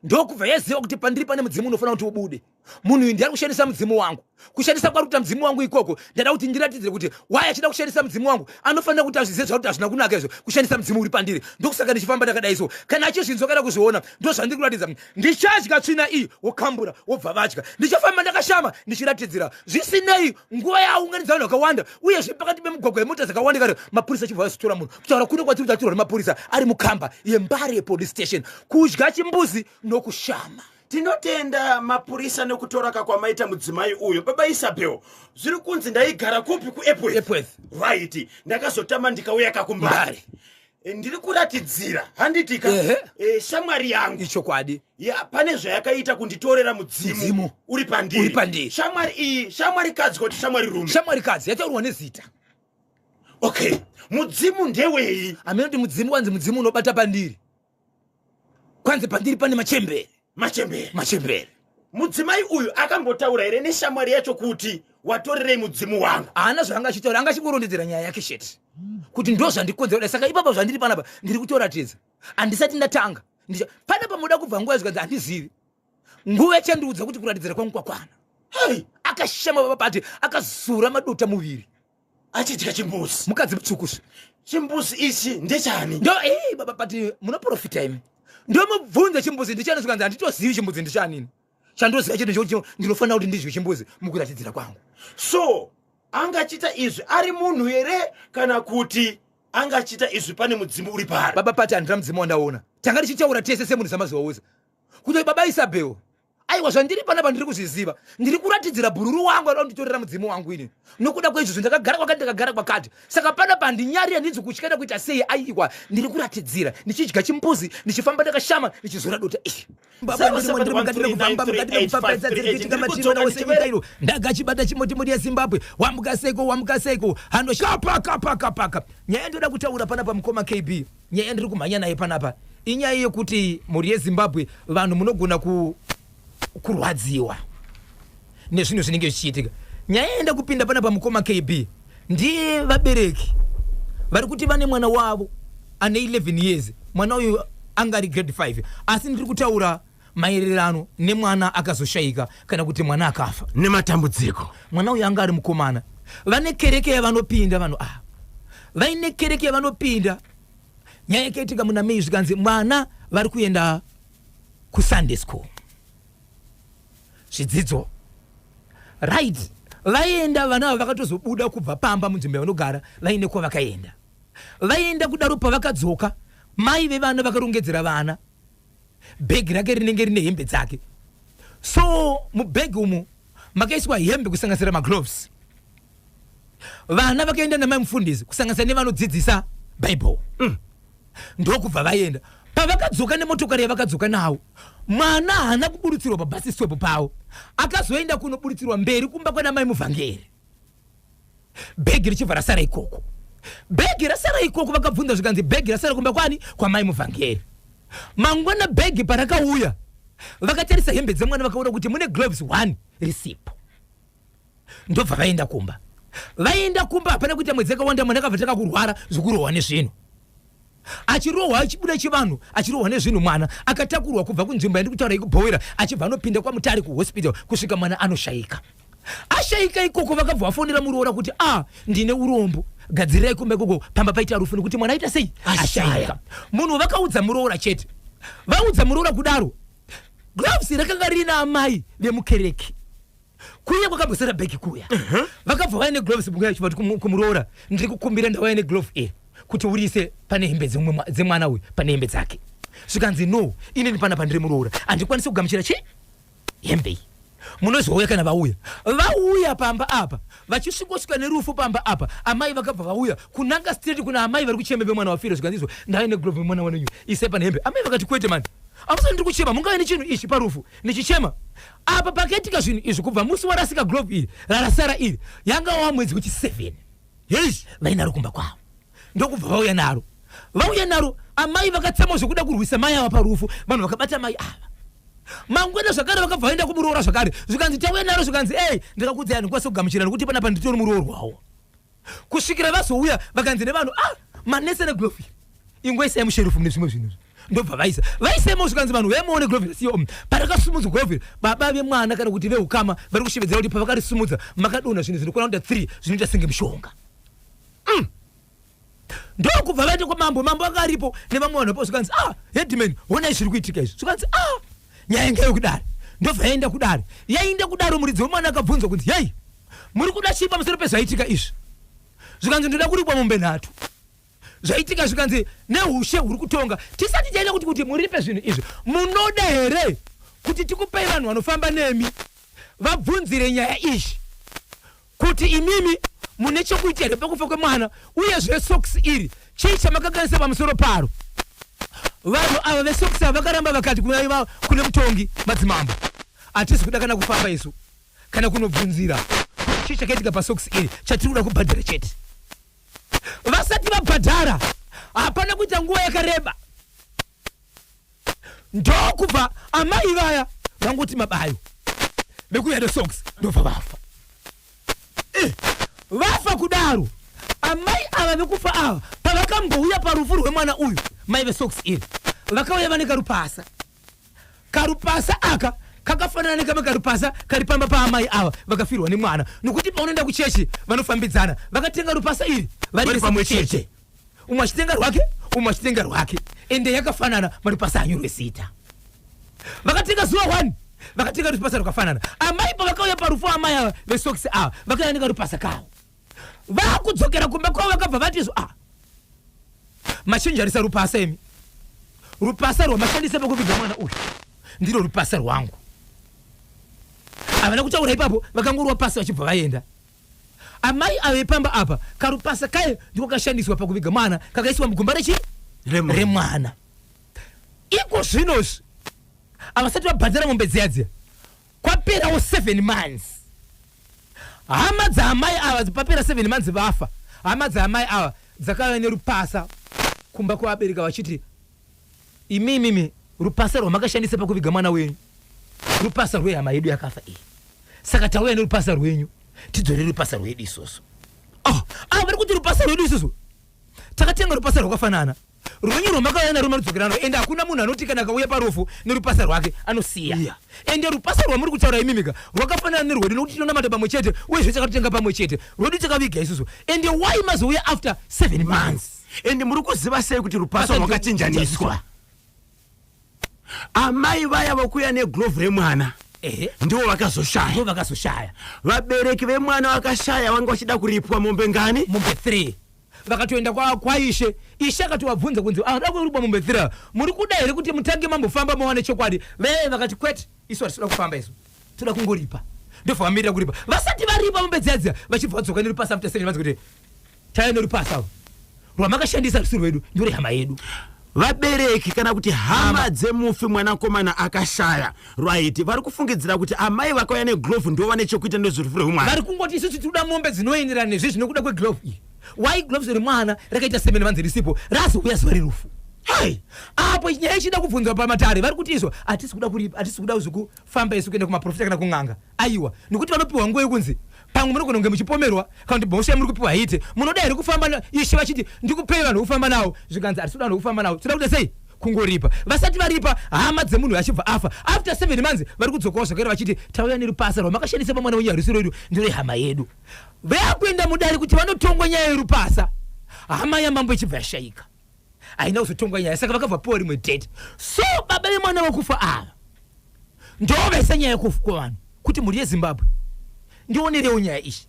ndokubva yaziva kuti pandiri pane mudzimu unofanira kuti ubude. Munhu uyu ndiari kushandisa mudzimu wangu. Kushandisa kwari kuita mudzimu wangu ikoko, ndada kuti ndiratidzire kuti why achida kushandisa mudzimu wangu. Anofanira kuti azvizive zvakuti hazvina kunaka izvo kushandisa mudzimu uri pandiri, ndokusaka ndichifamba ndakadai so. Kana achizvinzwa kana kuzviona, ndo zvandiri kuratidza. Ndichadya tsvina iyi, wokambura wobva vadya. Ndichafamba ndakashama ndichiratidzira. Zvisinei nguva yaunganidza vanhu vakawanda uyezve pakati pemugwagwa yemota dzakawanda kare mapurisa achibva vazotora munhu. Kutaura kuno kwatiri tatorwa nemapurisa ari mukamba yeMbare police station. Kudya chimbuzi nokushama. Tinotenda mapurisa nekutoraka kwamaita mudzimai uyo. Baba Isabel, zviri kunzi ndaigara kupi? KuEpworth. Epworth. Right, ndakazotama ndikauya kakuMbare. Ndiri kuratidzira handitika shamwari yangu. Ichokwadi. Ya, pane zvayakaita kunditorera mudzimu, Mudzimu. uri pandiri. Uri pandiri. Shamwari iyi shamwari kadzi kuti shamwari rume? Shamwari kadzi yataurwa nezita. Okay, mudzimu ndewei? Hameno kuti mudzimu kwanzi mudzimu unobata pandiri. Kwanzi pandiri pane machembere. Machembere. Machembere. Mudzimai uyu akambotaura here neshamwari yacho kuti watorerei mudzimu wangu? Haana zvaanga achitaura, anga achingorondedzera nyaya yake chete kuti ndo zvandikonzera. Saka ipapa zvandiri panapa ndiri kutoratidza, handisati ndatanga. Panapa muda kubva nguva zvikanzi handizivi nguva ichandiudza kuti kuratidzira kwangu kwakwana. Hey! Akashama baba pati akazura madota muviri achidya chimbuzi. Mukadzi mutsvuku. Chimbuzi ichi ndechani? Ndo baba pati munoprofita imi. Ndomubvunza chimbuzi ndichani, zvikanzi handitozivi chimbuzi ndichanini. Chandoziva chete ndechekuti ndinofanira kuti ndidye chimbuzi mukuratidzira kwangu. So angachiita izvi ari munhu here kana kuti angachiita izvi pane mudzimu uri paari? Baba pati handina mudzimu wandaona. Tanga tichitaura tese semunhu samazuva ose kuti baba Isabel, aiwa zvandiri panapa ndiri kuzviziva. Ndiri kuratidzira bhururu wangu anoda kunditorera mudzimu wangu ini. Nokuda kweizvozvo ndakagara kwakati, ndakagara kwakati. Saka panapa handinyari, handinzi kutya kuita sei. Aiwa ndiri kuratidzira ndichidya chimbuzi, ndichifamba ndakashama, ndichizora dota. Ndakachibata chimotimoti yeZimbabwe. Wamuka seiko, wamuka seiko hando kapakapakapaka. Nyaya ndoda kutaura panapa mukoma KB, nyaya ndiri kumhanya naye panapa inyaya yekuti mhuri yeZimbabwe, vanhu munogona kurwadziwa nezvinhu zvinenge zvichiitika. Nyaya yaenda kupinda panapa mukoma KB ndiye vabereki vari kuti vane mwana wavo ane 11 years. Mwana uyu anga ari grade 5, asi ndiri kutaura maererano nemwana akazoshayika kana kuti mwana akafa nematambudziko. Mwana uyu anga ari mukomana. Vane kereke yavanopinda vanhu ava, vaine kereke yavanopinda. Nyaya yakaitika muna May, zvikanzi mwana vari kuenda kuSunday school, zvidzidzo, right? Vaenda vana ava vakatozobuda kubva pamba munzvimbo yavanogara vaine kwavakaenda. Vaenda kudaro, pavakadzoka mai vevana vakarongedzera vana bhegi rake rinenge rine hembe dzake. So mubhegi umu makaiswa hembe kusanganisira magloves. Vana vakaenda namai mufundisi kusanganisira nevanodzidzisa Bible. Ndokubva vaenda. Pavakadzoka nemotokari yavakadzoka nawo, mwana haana kuburutsirwa pabhasi stop pavo. Akazoenda kunoburutsirwa mberi kumba kwana mai muvhangeri, bhegi richibva rasara ikoko. Bhegi rasara ikoko, vakabvunza zvikanzi bhegi rasara kumba kwani? Kwamai muvhangeri. Mangwana bhegi parakauya, vakatarisa hembe dzemwana vakaona kuti mune gloves 1 risipo. Ndobva vaenda kumba. Vaenda kumba, hapana kuita mwedzi yakawanda mwana akabva tanga kurwara zvekurohwa nezvinhu, achirohwa achibuda chivanhu, achirohwa nezvinhu. Mwana akatakurwa kubva kunzvimbo yandiri kutaura yekubhowera achibva anopinda kwaMutare kuhospital kusvika mwana anoshayika. Ashaika ikoko, vakabva vafonera muroora kuti a ndine urombo, gadzirirai kumba ikoko, pamba paita rufu nekuti mwana aita sei? Ashaika. Munhu vakaudza muroora chete. Vaudza muroora kudaro, gloves rakanga rina amai vemukereke kuya kwakambosara bhegi kuya. Vakabva vauya negloves kuya, vachibva vati kumuroora, ndiri kukumbira, ndauya neglove iri kuti urise pane hembe dzemwana uyu, pane hembe dzake. Zvikanzi, no, inini panapa ndiri muroora, handikwanisi kugamuchira chi hembe iyi, munozouya kana vauya. Vauya pamba apa, vachisvikosvika nerufu pamba apa, amai vakabva vauya kunanga straight kuna amai vari kuchema vemwana wafira. Zvikanzi izvo, ndauya neglove yemwana wanenyu, isai pane hembe. Amai vakati, kwete mani, amusati ndiri kuchema, mungave nechinhu ichi parufu nichichema apa. Pakaitika zvinhu izvi, kubva musi warasika glove iri, rarasara iri, yanga wava mwedzi wechi7 Hei. vainaro kumba kwavo. Ndokubva vauya naro. Vauya naro, amai vakatsamwa zvekuda kurwisa mai ava parufu. Vanhu vakabata mai ava. Mangwana zvakare vakabva vaenda kumuroora zvakare, zvikanzi, tauya naro. Zvikanzi, ei, ndakakuudzai, handikwanisi kugamuchira nekuti panapa nditori muroorwawo. Kusvikira vazouya, vakanzi nevanhu, ah, manese neglove iri, ingoisai musherufu mune zvimwe zvinhu. Ndobva vaisa, vaisemo. Zvikanzi, vanhu vemuone glove rasiyo. Parakasumudzwa glove iri, baba vemwana kana kuti veukama vari kushevedzera kuti pavakarisumudza makadonha zvinhu zvinokwana kuita 3 zvinoita senge mushonga. Ndokubva vaenda kwamambo. Mambo anga aripo nevamwe vanhu vapo. Zvikanzi, ah, headman, honai zviri kuitika izvi. Zvikanzi, ah, nyaya inga yokudare. Ndobva yaenda kudare. Yaenda kudaro, muridzi wemwana akabvunzwa kunzi, hei, muri kuda chii pamusoro pezvaitika izvi? Zvikanzi, ndoda kuripwa mombe 3. Zvaitika, zvikanzi neushe huri kutonga, tisati taenda kuti muripe zvinhu izvi, munoda here kuti tikupei vanhu vanofamba nemi vabvunzire nyaya izvi kuti imimi mune chokuita here pakufa kwemwana, uyezve socks iri chii chamakakanisa pamusoro paro? Vanhu ava vesocks ava vakaramba, vakati kune mutongi, madzimambo, hatisi kuda kana kufamba isu kana kunobvunzira chii chakaitika pasocks iri, chatiri kuda kubhadhara chete. Vasati vabhadhara, hapana kuita nguva yakareba, ndokubva amai vaya vangoti mabayo vekuuya nesocks, ndobva vafa. Vafa kudaro, amai ava vekufa ava, pavakambouya parufu rwemwana uyu, mai vesocks iri vakauya vane karupasa. Karupasa aka kakafanana nekamwe karupasa kari pamba paamai ava vakafirwa nemwana, nokuti paunoenda kuchechi vanofambidzana. Vakatenga rupasa iri vari vari pamwe chete. Umwe achitenga rwake, umwe achitenga rwake, ende yakafanana, marupasa anyorwe zita. Vakatenga zuva 1, vakatenga rupasa rwakafanana. Amai pavakauya parufu, amai ava vesocks ava vakauya nekarupasa kavo. Vakudzokera kumba kwavo, vakabva vati izvo, ah, machinjarisa rupasa imi, rupasa rwamashandisa pakuviga mwana uyu ndiro rupasa rwangu. Havana kutaura ipapo, vakangorwa pasi vachibva vaenda. Amai ava vepamba apa, karupasa kayo ndiko kashandiswa pakuviga mwana, kakaiswa mugomba rechi Remwana. Remwana. Iko zvinozvi havasati vabhadhara mombe dziya dziya. Kwaperawo 7 months, hama dzaamai ava, papera 7 months vafa, hama dzaamai ava dzakauya nerupasa kumba kwavabereka vachiti, imimimi, rupasa rwamakashandisa pakuviga mwana wenyu rupasa rwehama yedu yakafa iyi, saka tauya nerupasa rwenyu, tidzorere rupasa rwedu isusu. Oh, ah, vari kuti rupasa rwedu isusu takatenga rupasa rwakafanana, rwenyu rwamakauya narwo marudzokera narwo, ende hakuna munhu anoti kana akauya parufu nerupasa rwake anosiya. Ende rupasa rwamuri kutaura imimika rwakafanana nerwedu nokuti tinonamata pamwe chete, uyezve takatotenga pamwe chete, rwedu takaviga isusu, ende why mazouya after 7 months? Ende muri kuziva sei kuti rupasa rwakachinjaniswa? Amai vaya vokuya neglove remwana ndivo vakazoshaya. Ndivo vakazoshaya. Vabereki vemwana vakashaya vanga vachida kuripwa mombe ngani? Mombe 3. Vakatoenda kwaishe. Ishe akatovabvunza kunzi, ada kuripwa mombe 3 ava, muri kuda here kuti mutange mambofamba mawane chokwadi? Vee vakati, kwete, isu hatitoda kufamba, isu toda kungoripa. Ndobva vamirira kuripa. Vasati varipa mombe dziya dziya, vachibva vadzoka nerupasa after 7 months kuti tauya nerupasa avo rwamakashandisa, rusi rwedu, ndorehama yedu. Vabereki kana kuti hama dzemufi mwanakomana akashaya right vari kufungidzira kuti amai vakauya neglove ndo vane chekuita nezverufu rwemwana. Vari kungoti, isusu tinoda mombe dzinoenderana nezvi zvinokuda kweglove iyi. Why gloves remwana rakaita semene vanzi risipo, razouya zuva rerufu? Hai. Apo nyaya ichida kubvunzwa pamatare, vari kuti izvo hatisi kuda kuripa, hatisi kuda zvekufamba isu kuenda kumaprofita kana kun'anga, aiwa, nekuti vanopiwa nguva yekunzi pamwe munogona kunge muchipomerwa kana kuti mhosva yamuri kupiwa haite. Munoda here kufamba ishe vachiti ndikupei vanhu vekufamba navo? Zvikanzi, hatisi kuda vanhu vekufamba navo, toda kuita sei? Kungoripa. Vasati varipa, hama dzemunhu achibva afa. After 7 months vari kudzokawo zvakare vachiti tauya nerupasa rwamakashandisa pamwana wenyu harisi rwedu, nderwehama yedu. Vakuenda mudare kuti vanotongwa nyaya yerupasa. Hama yamambo ichibva yashayika. Haina kuzotongwa nyaya, saka vakabva piwa rimwe date. So baba vemwana wekufa ava ndovaisa nyaya yekufa kwavanhu kuti mhuri yeZimbabwe ndionerewo nyaya iyi.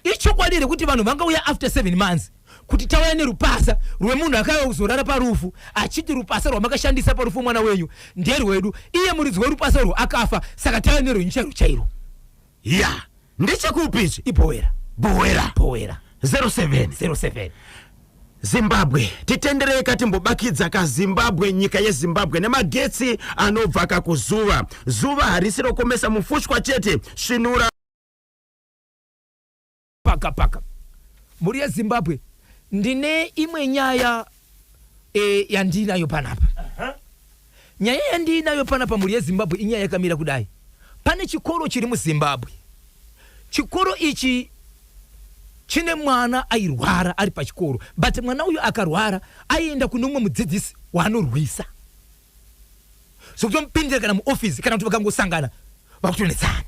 Ichokwadi here kuti vanhu vangauya after 7 months kuti tauya nerupasa rwemunhu akauya kuzorara parufu achiti rupasa rwamakashandisa parufu mwana wenyu nderwedu, iye muridzi werupasa urwu akafa, saka tauya nerwenyu chairwo chairwo? Ya, ndechekupi ichi? Ibhowera. Bhowera. Bhowera. 07 07. Zimbabwe, titenderei katimbobakidza kaZimbabwe, nyika yeZimbabwe nemagetsi anobva kakuzuva. Zuva harisi rokomesa mufushwa chete, svinura. Paka paka. Mhuri yeZimbabwe, ndine imwe nyaya yandinayo panapa. Nyaya yandinayo panapa, mhuri yeZimbabwe, inyaya yakamira kudai. Pane chikoro chiri muZimbabwe. Chikoro ichi chine mwana airwara ari pachikoro, but mwana uyu akarwara aienda kune umwe mudzidzisi waanorwisa zvokutomupindira kana muofisi kana kuti vakangosangana vakutonetsana.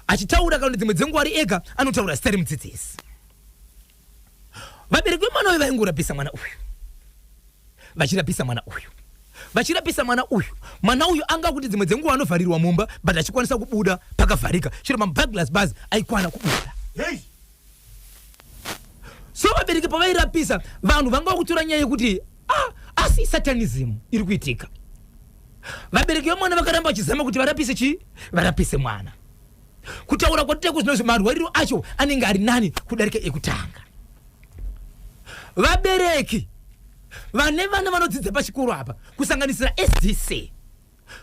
Achitaura kana kuti dzimwe dzenguva ari ega anotaura zita remudzidzisi. Vabereki vemwana uyu vaingorapisa mwana uyu, vachirapisa mwana uyu, vachirapisa mwana uyu. Mwana uyu anga kuti dzimwe dzenguva anovharirwa mumba, but achikwanisa kubuda pakavharika, chero maburglars bars aikwana kubuda. Hey. So vabereki pavairapisa, vanhu vanga vakutora nyaya yekuti ah, asi satanism iri kuitika. Vabereki vemwana vakaramba vachizama kuti varapise chii, varapise mwana. Kutaura kwatite zvinozvi, marwariro acho anenge ari nani kudarika ekutanga. Vabereki vane vana vanodzidza pachikoro apa, kusanganisira SDC,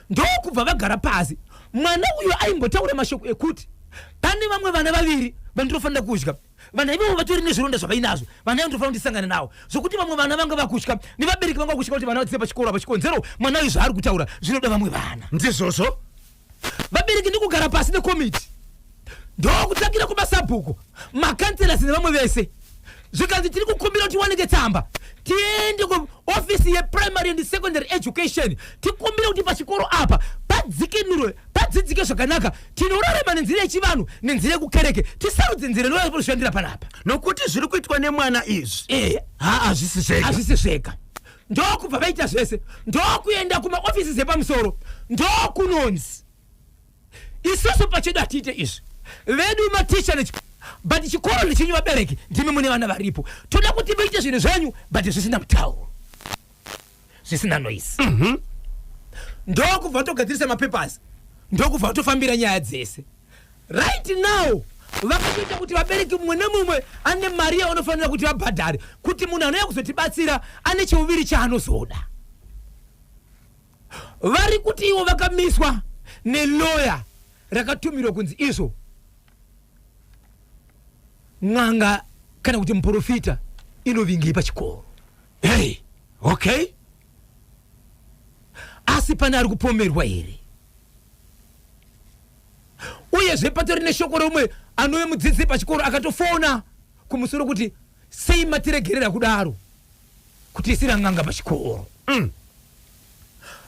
ndokubva vagara pasi. Mwana uyu aimbotaura mashoko ekuti pane vamwe vana vaviri vandinofanira kudya. Vana ivovo vatori nezvironda zvavainazvo, vana ivo ndinofanira kundisangana navo, zvokuti vamwe vana vanga vakutya nevabereki vanga vakutya kuti vana vadzidze pachikoro apa, chikonzero mwana uyu zvaari kutaura zvinoda vamwe vana. Ndizvozvo. Vabereki ndikugara pasi nekomiti, ndokutangira kumasabhuku, makanselas nevamwe vese, zvikanzi tiri kukumbira kuti tiwanike tsamba tiende kuofisi yeprimary and secondary education, tikumbire kuti pachikoro apa padzikinurwe, padzidzike zvakanaka. Tinorarama nenzira yechivanhu nenzira yekukereke, tisarudze nzira inooshandira panapa. Nokuti zviri kuitwa nemwana izvi e ha, hazvisi zvega. Hazvisi zvega. Ndokubva vaita zvese, ndokuenda kumaofisi epamusoro, ndokunonzi isusu pachedu hatiite izvi, vedu maticha but chikoro ndechenyu, vabereki ndimi mune vana varipo. Toda kuti muite zvinhu zvenyu, but zvisina mutauro, zvisina noise. Ndokubva togadzirisa mapapers, ndokubva tofambira nyaya dzese. Right now vakatoita kuti vabereki mumwe nemumwe ane mari yavanofanira kuti vabhadhare kuti munhu anouya kuzotibatsira ane cheuviri chaanozoda. Vari kuti ivo vakamiswa neloya rakatumirwa kunzi izvo n'anga kana kuti muprofita inovingei pachikoro. Hey, okay. Asi pane ari kupomerwa here? Uyezve patori neshoko romwe anove mudzidzisi pachikoro akatofona kumusoro kuti sei matiregerera kudaro kuti isira n'anga pachikoro?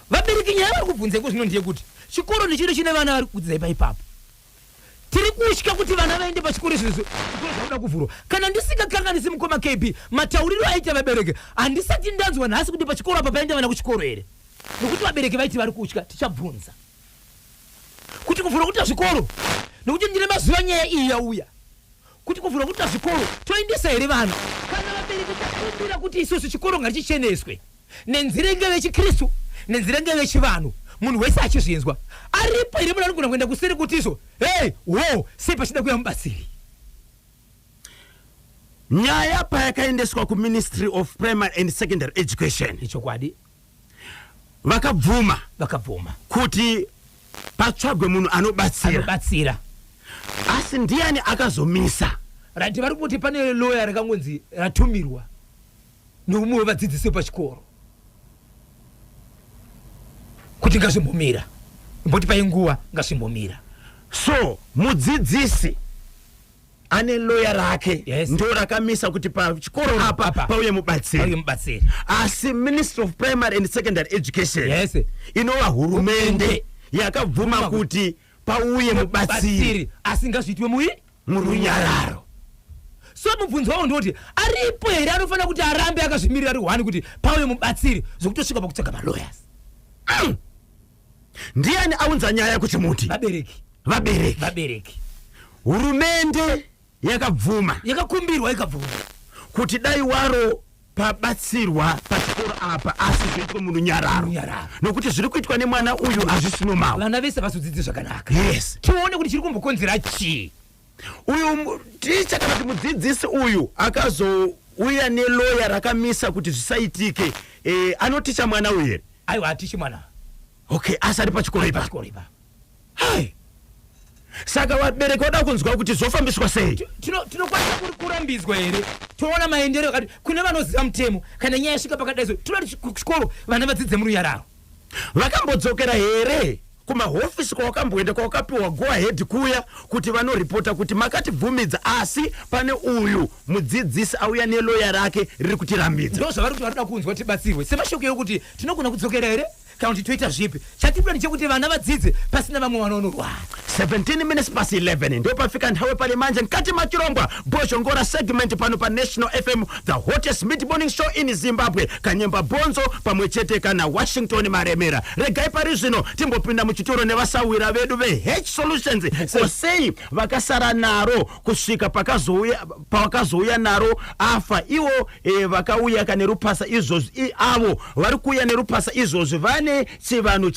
Vabereki nyaya vari kubvunzeko zvino ndeyekuti chikoro ndechiro chine vana vari kudzidza ipa ipapo. Tiri kutya kuti vana vaende pachikoro izvozvo, zvikoro zvakuda kuvhurwa. Kana ndisingakanganisi, mukoma KB, matauriro aita vabereki, handisati ndanzwa nhasi kuti pachikoro apa paenda vana kuchikoro here, nokuti vabereki vaiti vari kutya. Tichabvunza kuti kuvhurwa kuita zvikoro, nokuti ndine mazuva nyaya iyi yauya kuti kuvhurwa kuita zvikoro toendesa here vana. Kana vabereki takumbira kuti isusu chikoro ngatichicheneswe nenzira ingave yechikristu, nenzira ingave yechivanhu, munhu wese achizvinzwa. Aripo here munhu anogona kuenda kuseri kuti izvo hei wo, sei pachida kuya mubatsiri? Nyaya payakaendeswa kuMinistry of Primary and Secondary Education, ichokwadi, vakabvuma. Vakabvuma. Kuti patsvagwe munhu anobatsira. Anobatsira. Asi ndiani akazomisa? Right, vari kuti pane loya rakangonzi ratumirwa neumwe wevadzidzisi vepachikoro kuti ngazvimbomira, imboti painguva ngazvimbomira. So mudzidzisi Ane loya rake. Yes. Ndo rakamisa kuti pachikoro apa Apa. pauye Pauye mubatsiri. Mubatsiri. Asi Ministry of Primary and Secondary Education, Yes. inova hurumende, yakabvuma kuti pauye mubatsiri. Batsiri, asi ngazviitwe mui Murunyararo. So mubvunzo wavo ndoti, aripo here anofanira kuti arambe akazvimirira ari one kuti pauye mubatsiri, zvokutosvika pakutsvaga malawyers? Ndiani aunza nyaya kuchimuti? Vabereki. Vabereki. Vabereki. Hurumende yakabvuma. Yakakumbirwa, ikabvuma. Kuti dai waro pabatsirwa pachikoro apa, asi zviitwe murunyararo. Murunyararo. Nokuti zviri kuitwa nemwana uyu hazvisi normal. Vana vese vazodzidze zvakanaka. Tione kuti chiri kumbokonzera chii. Uyu ticha kana kuti mudzidzisi uyu akazouya neloya rakamisa kuti zvisaitike, anoticha mwana uyu here? Aiwa, hatichi mwana. Okay, asi ari pachikoro ipapo? Pachikoro ipapo. Hai, saka vabereki vada kunzwa kuti zvofambiswa sei. Tinokwanisa kurambidzwa here? Toona maendero akati kune vanoziva mutemo. Kana nyaya yasvika pakadai so, toda kuti kuchikoro vana vadzidze murunyararo. Vakambodzokera here kumahofisi kwawakamboenda, kwawakapiwa go ahead kuya, kuti vanoripota kuti makatibvumidza, asi pane uyu mudzidzisi auya neloya rake riri kutirambidza? Ndo zvavari kuti varikuda kunzwa, tibatsirwe semashoko ekuti tinogona kudzokera here kana kuti toita zvipi. Chatinoda ndechekuti vana vadzidze pasina vamwe vana vanorwara. 17 minutes past 11 ndopafika nthawi pale manje mkati mwa chirongwa Bozhongora segment pano pa National FM, the hottest mid morning show in Zimbabwe. Kanyemba Bonzo pamwe chete kana Washington Maremera. Regai pari zvino timbopinda muchitoro nevasawira vedu veH Solutions. Kosei vakasara naro kusvika pavakazouya naro afa iwo? Vakauya kane rupasa izvozvi. Avo vari kuuya nerupasa izvozvi vane chivanhu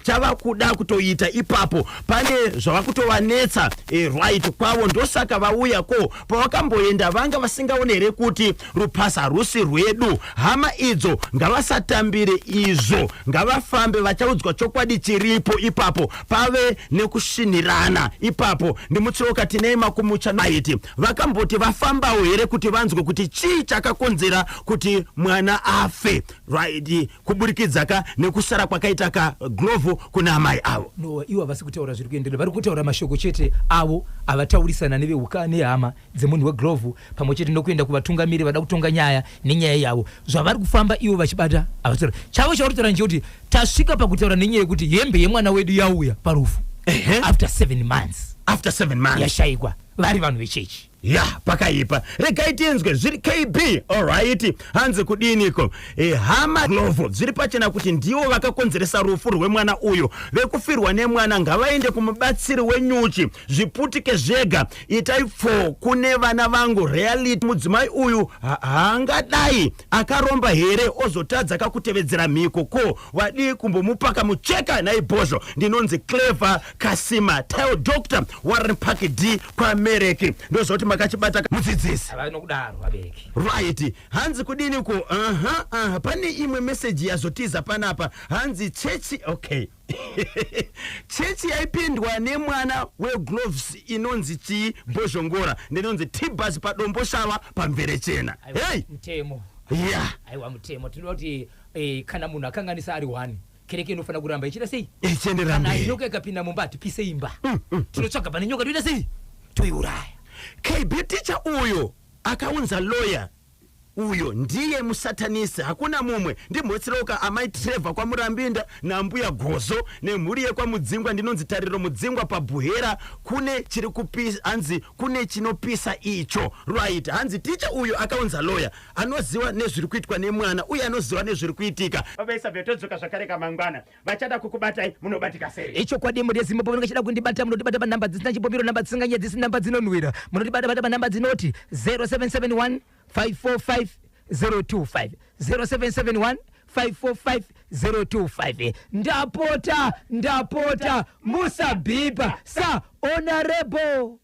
chavakuda kutoita ipapo. Pane zvavakutovanetsa, right kwavo, ndosaka vauya. Ko pavakamboenda vanga vasingaoni here kuti rupasa harusi rwedu? Hama idzo ngavasatambire izvo, ngavafambe vachaudzwa chokwadi chiripo ipapo, pave nekushinirana ipapo. Ndimutsoka tinei makumucha maiti vakamboti vafambawo here kuti vanzwe kuti chii chakakonzera kuti mwana afe, right, kuburikidza ka nekusara kwakaita ka glove kuna amai avo? No, ivo havasi kutaura zviri kuenderera, vari kutaura mashoko chete avo avataurisana neveuka nehama dzemunhu weglove, pamwe chete nokuenda kuvatungamiri vada kutonga nyaya nenyaya yavo. Zvavari kufamba ivo vachibata havataura. Chavo chavari kutaura ndechekuti tasvika pakutaura nenyaya yekuti hembe yemwana wedu yauya parufu after 7 months. After 7 months. Yashayikwa vari vanhu vechechi. Ya, pakaipa. Regai tinzwe zviri KB. Alright, hanzi kudiniko? Hama glove zviri pachena kuti ndivo vakakonzeresa rufu rwemwana uyu. Vekufirwa nemwana ngavaende kumubatsiri wenyuchi, zviputike zvega. Itai pfo kune vana vangu reality. Mudzimai uyu haangadai akaromba here, ozotadza kakutevedzera mhiko? Ko vadii kumbomupaka mucheka naibhozvo? Ndinonzi Clever Kasima Tile, Dr Warren Park D kwaMereki. Ndozvoti makachibata mudzidzisi. Havanokudaro vabereki. Right, hanzi kudini ko? Aha, aha, pane imwe meseji yazotiza panapa. Hanzi chechi, okay, chechi yaipindwa nemwana wegloves inonzi chii? Bhozhongora, ndinonzi Tibas paDomboshava pamverechena. Hei. Mutemo. Aiwa, mutemo. Tinoda kuti kana munhu akanganisa ari one, kereke inofanira kuramba ichiita sei? Ichienderera Kana mberi. nyoka ikapinda mumba, hatipise imba. Tinotsvaga pane nyoka, toita sei? Toiuraya. KB, ticha uyo akaunza lawyer uyo ndiye musatanisi, hakuna mumwe. Ndimhotsiroka amai Trevor kwaMurambinda nambuya Gozo nemhuri yekwaMudzingwa. Ndinonzi Tariro Mudzingwa paBhuhera. Kune chiri kupisa, hanzi kune chinopisa icho. Right, hanzi ticha uyo akaunza lawyer anoziva nezviri kuitwa nemwana uye anoziva nezviri kuitika. Baba Isabel, todzoka zvakare kamangwana. Vachada kukubatai munobatika sei? Ichokwadi, mhuri yeZimbabwe, vanenge vachida kundibata, munotibata panhamba dzisina chipomiro, nhamba dzisinganyadzisi, nhamba dzinonwira. Munotibata bata panhamba dzinoti 0771 545 025, 0771 545 025. Ndapota, ndapota, musabhipa sa Honorable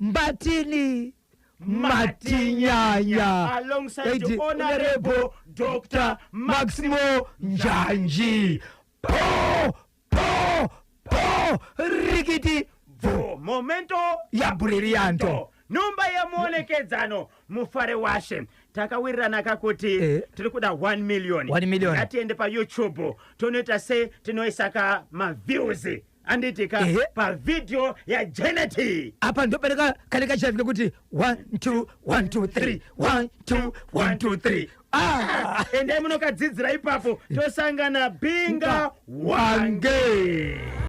Mbatini Matinyanya alongside Lady Honorable Dr Maximo Njanji. Po po po, rikiti. Bvo momento ya brillianto. Numba yemuonekedzano, mufare washe. Takawirirana kakuti tiri kuda 1 million. 1 million. Ngatiende paYouTube, tonoita se tinoisa ka maviews. Anditika pavhidhiyo yaJeneti. Apa ndo pane kane kachafika kuti 1 2 1 2 3 1 2 1 2 3. Ah! Endai munokadzidzira ipapo, tosangana binga wange.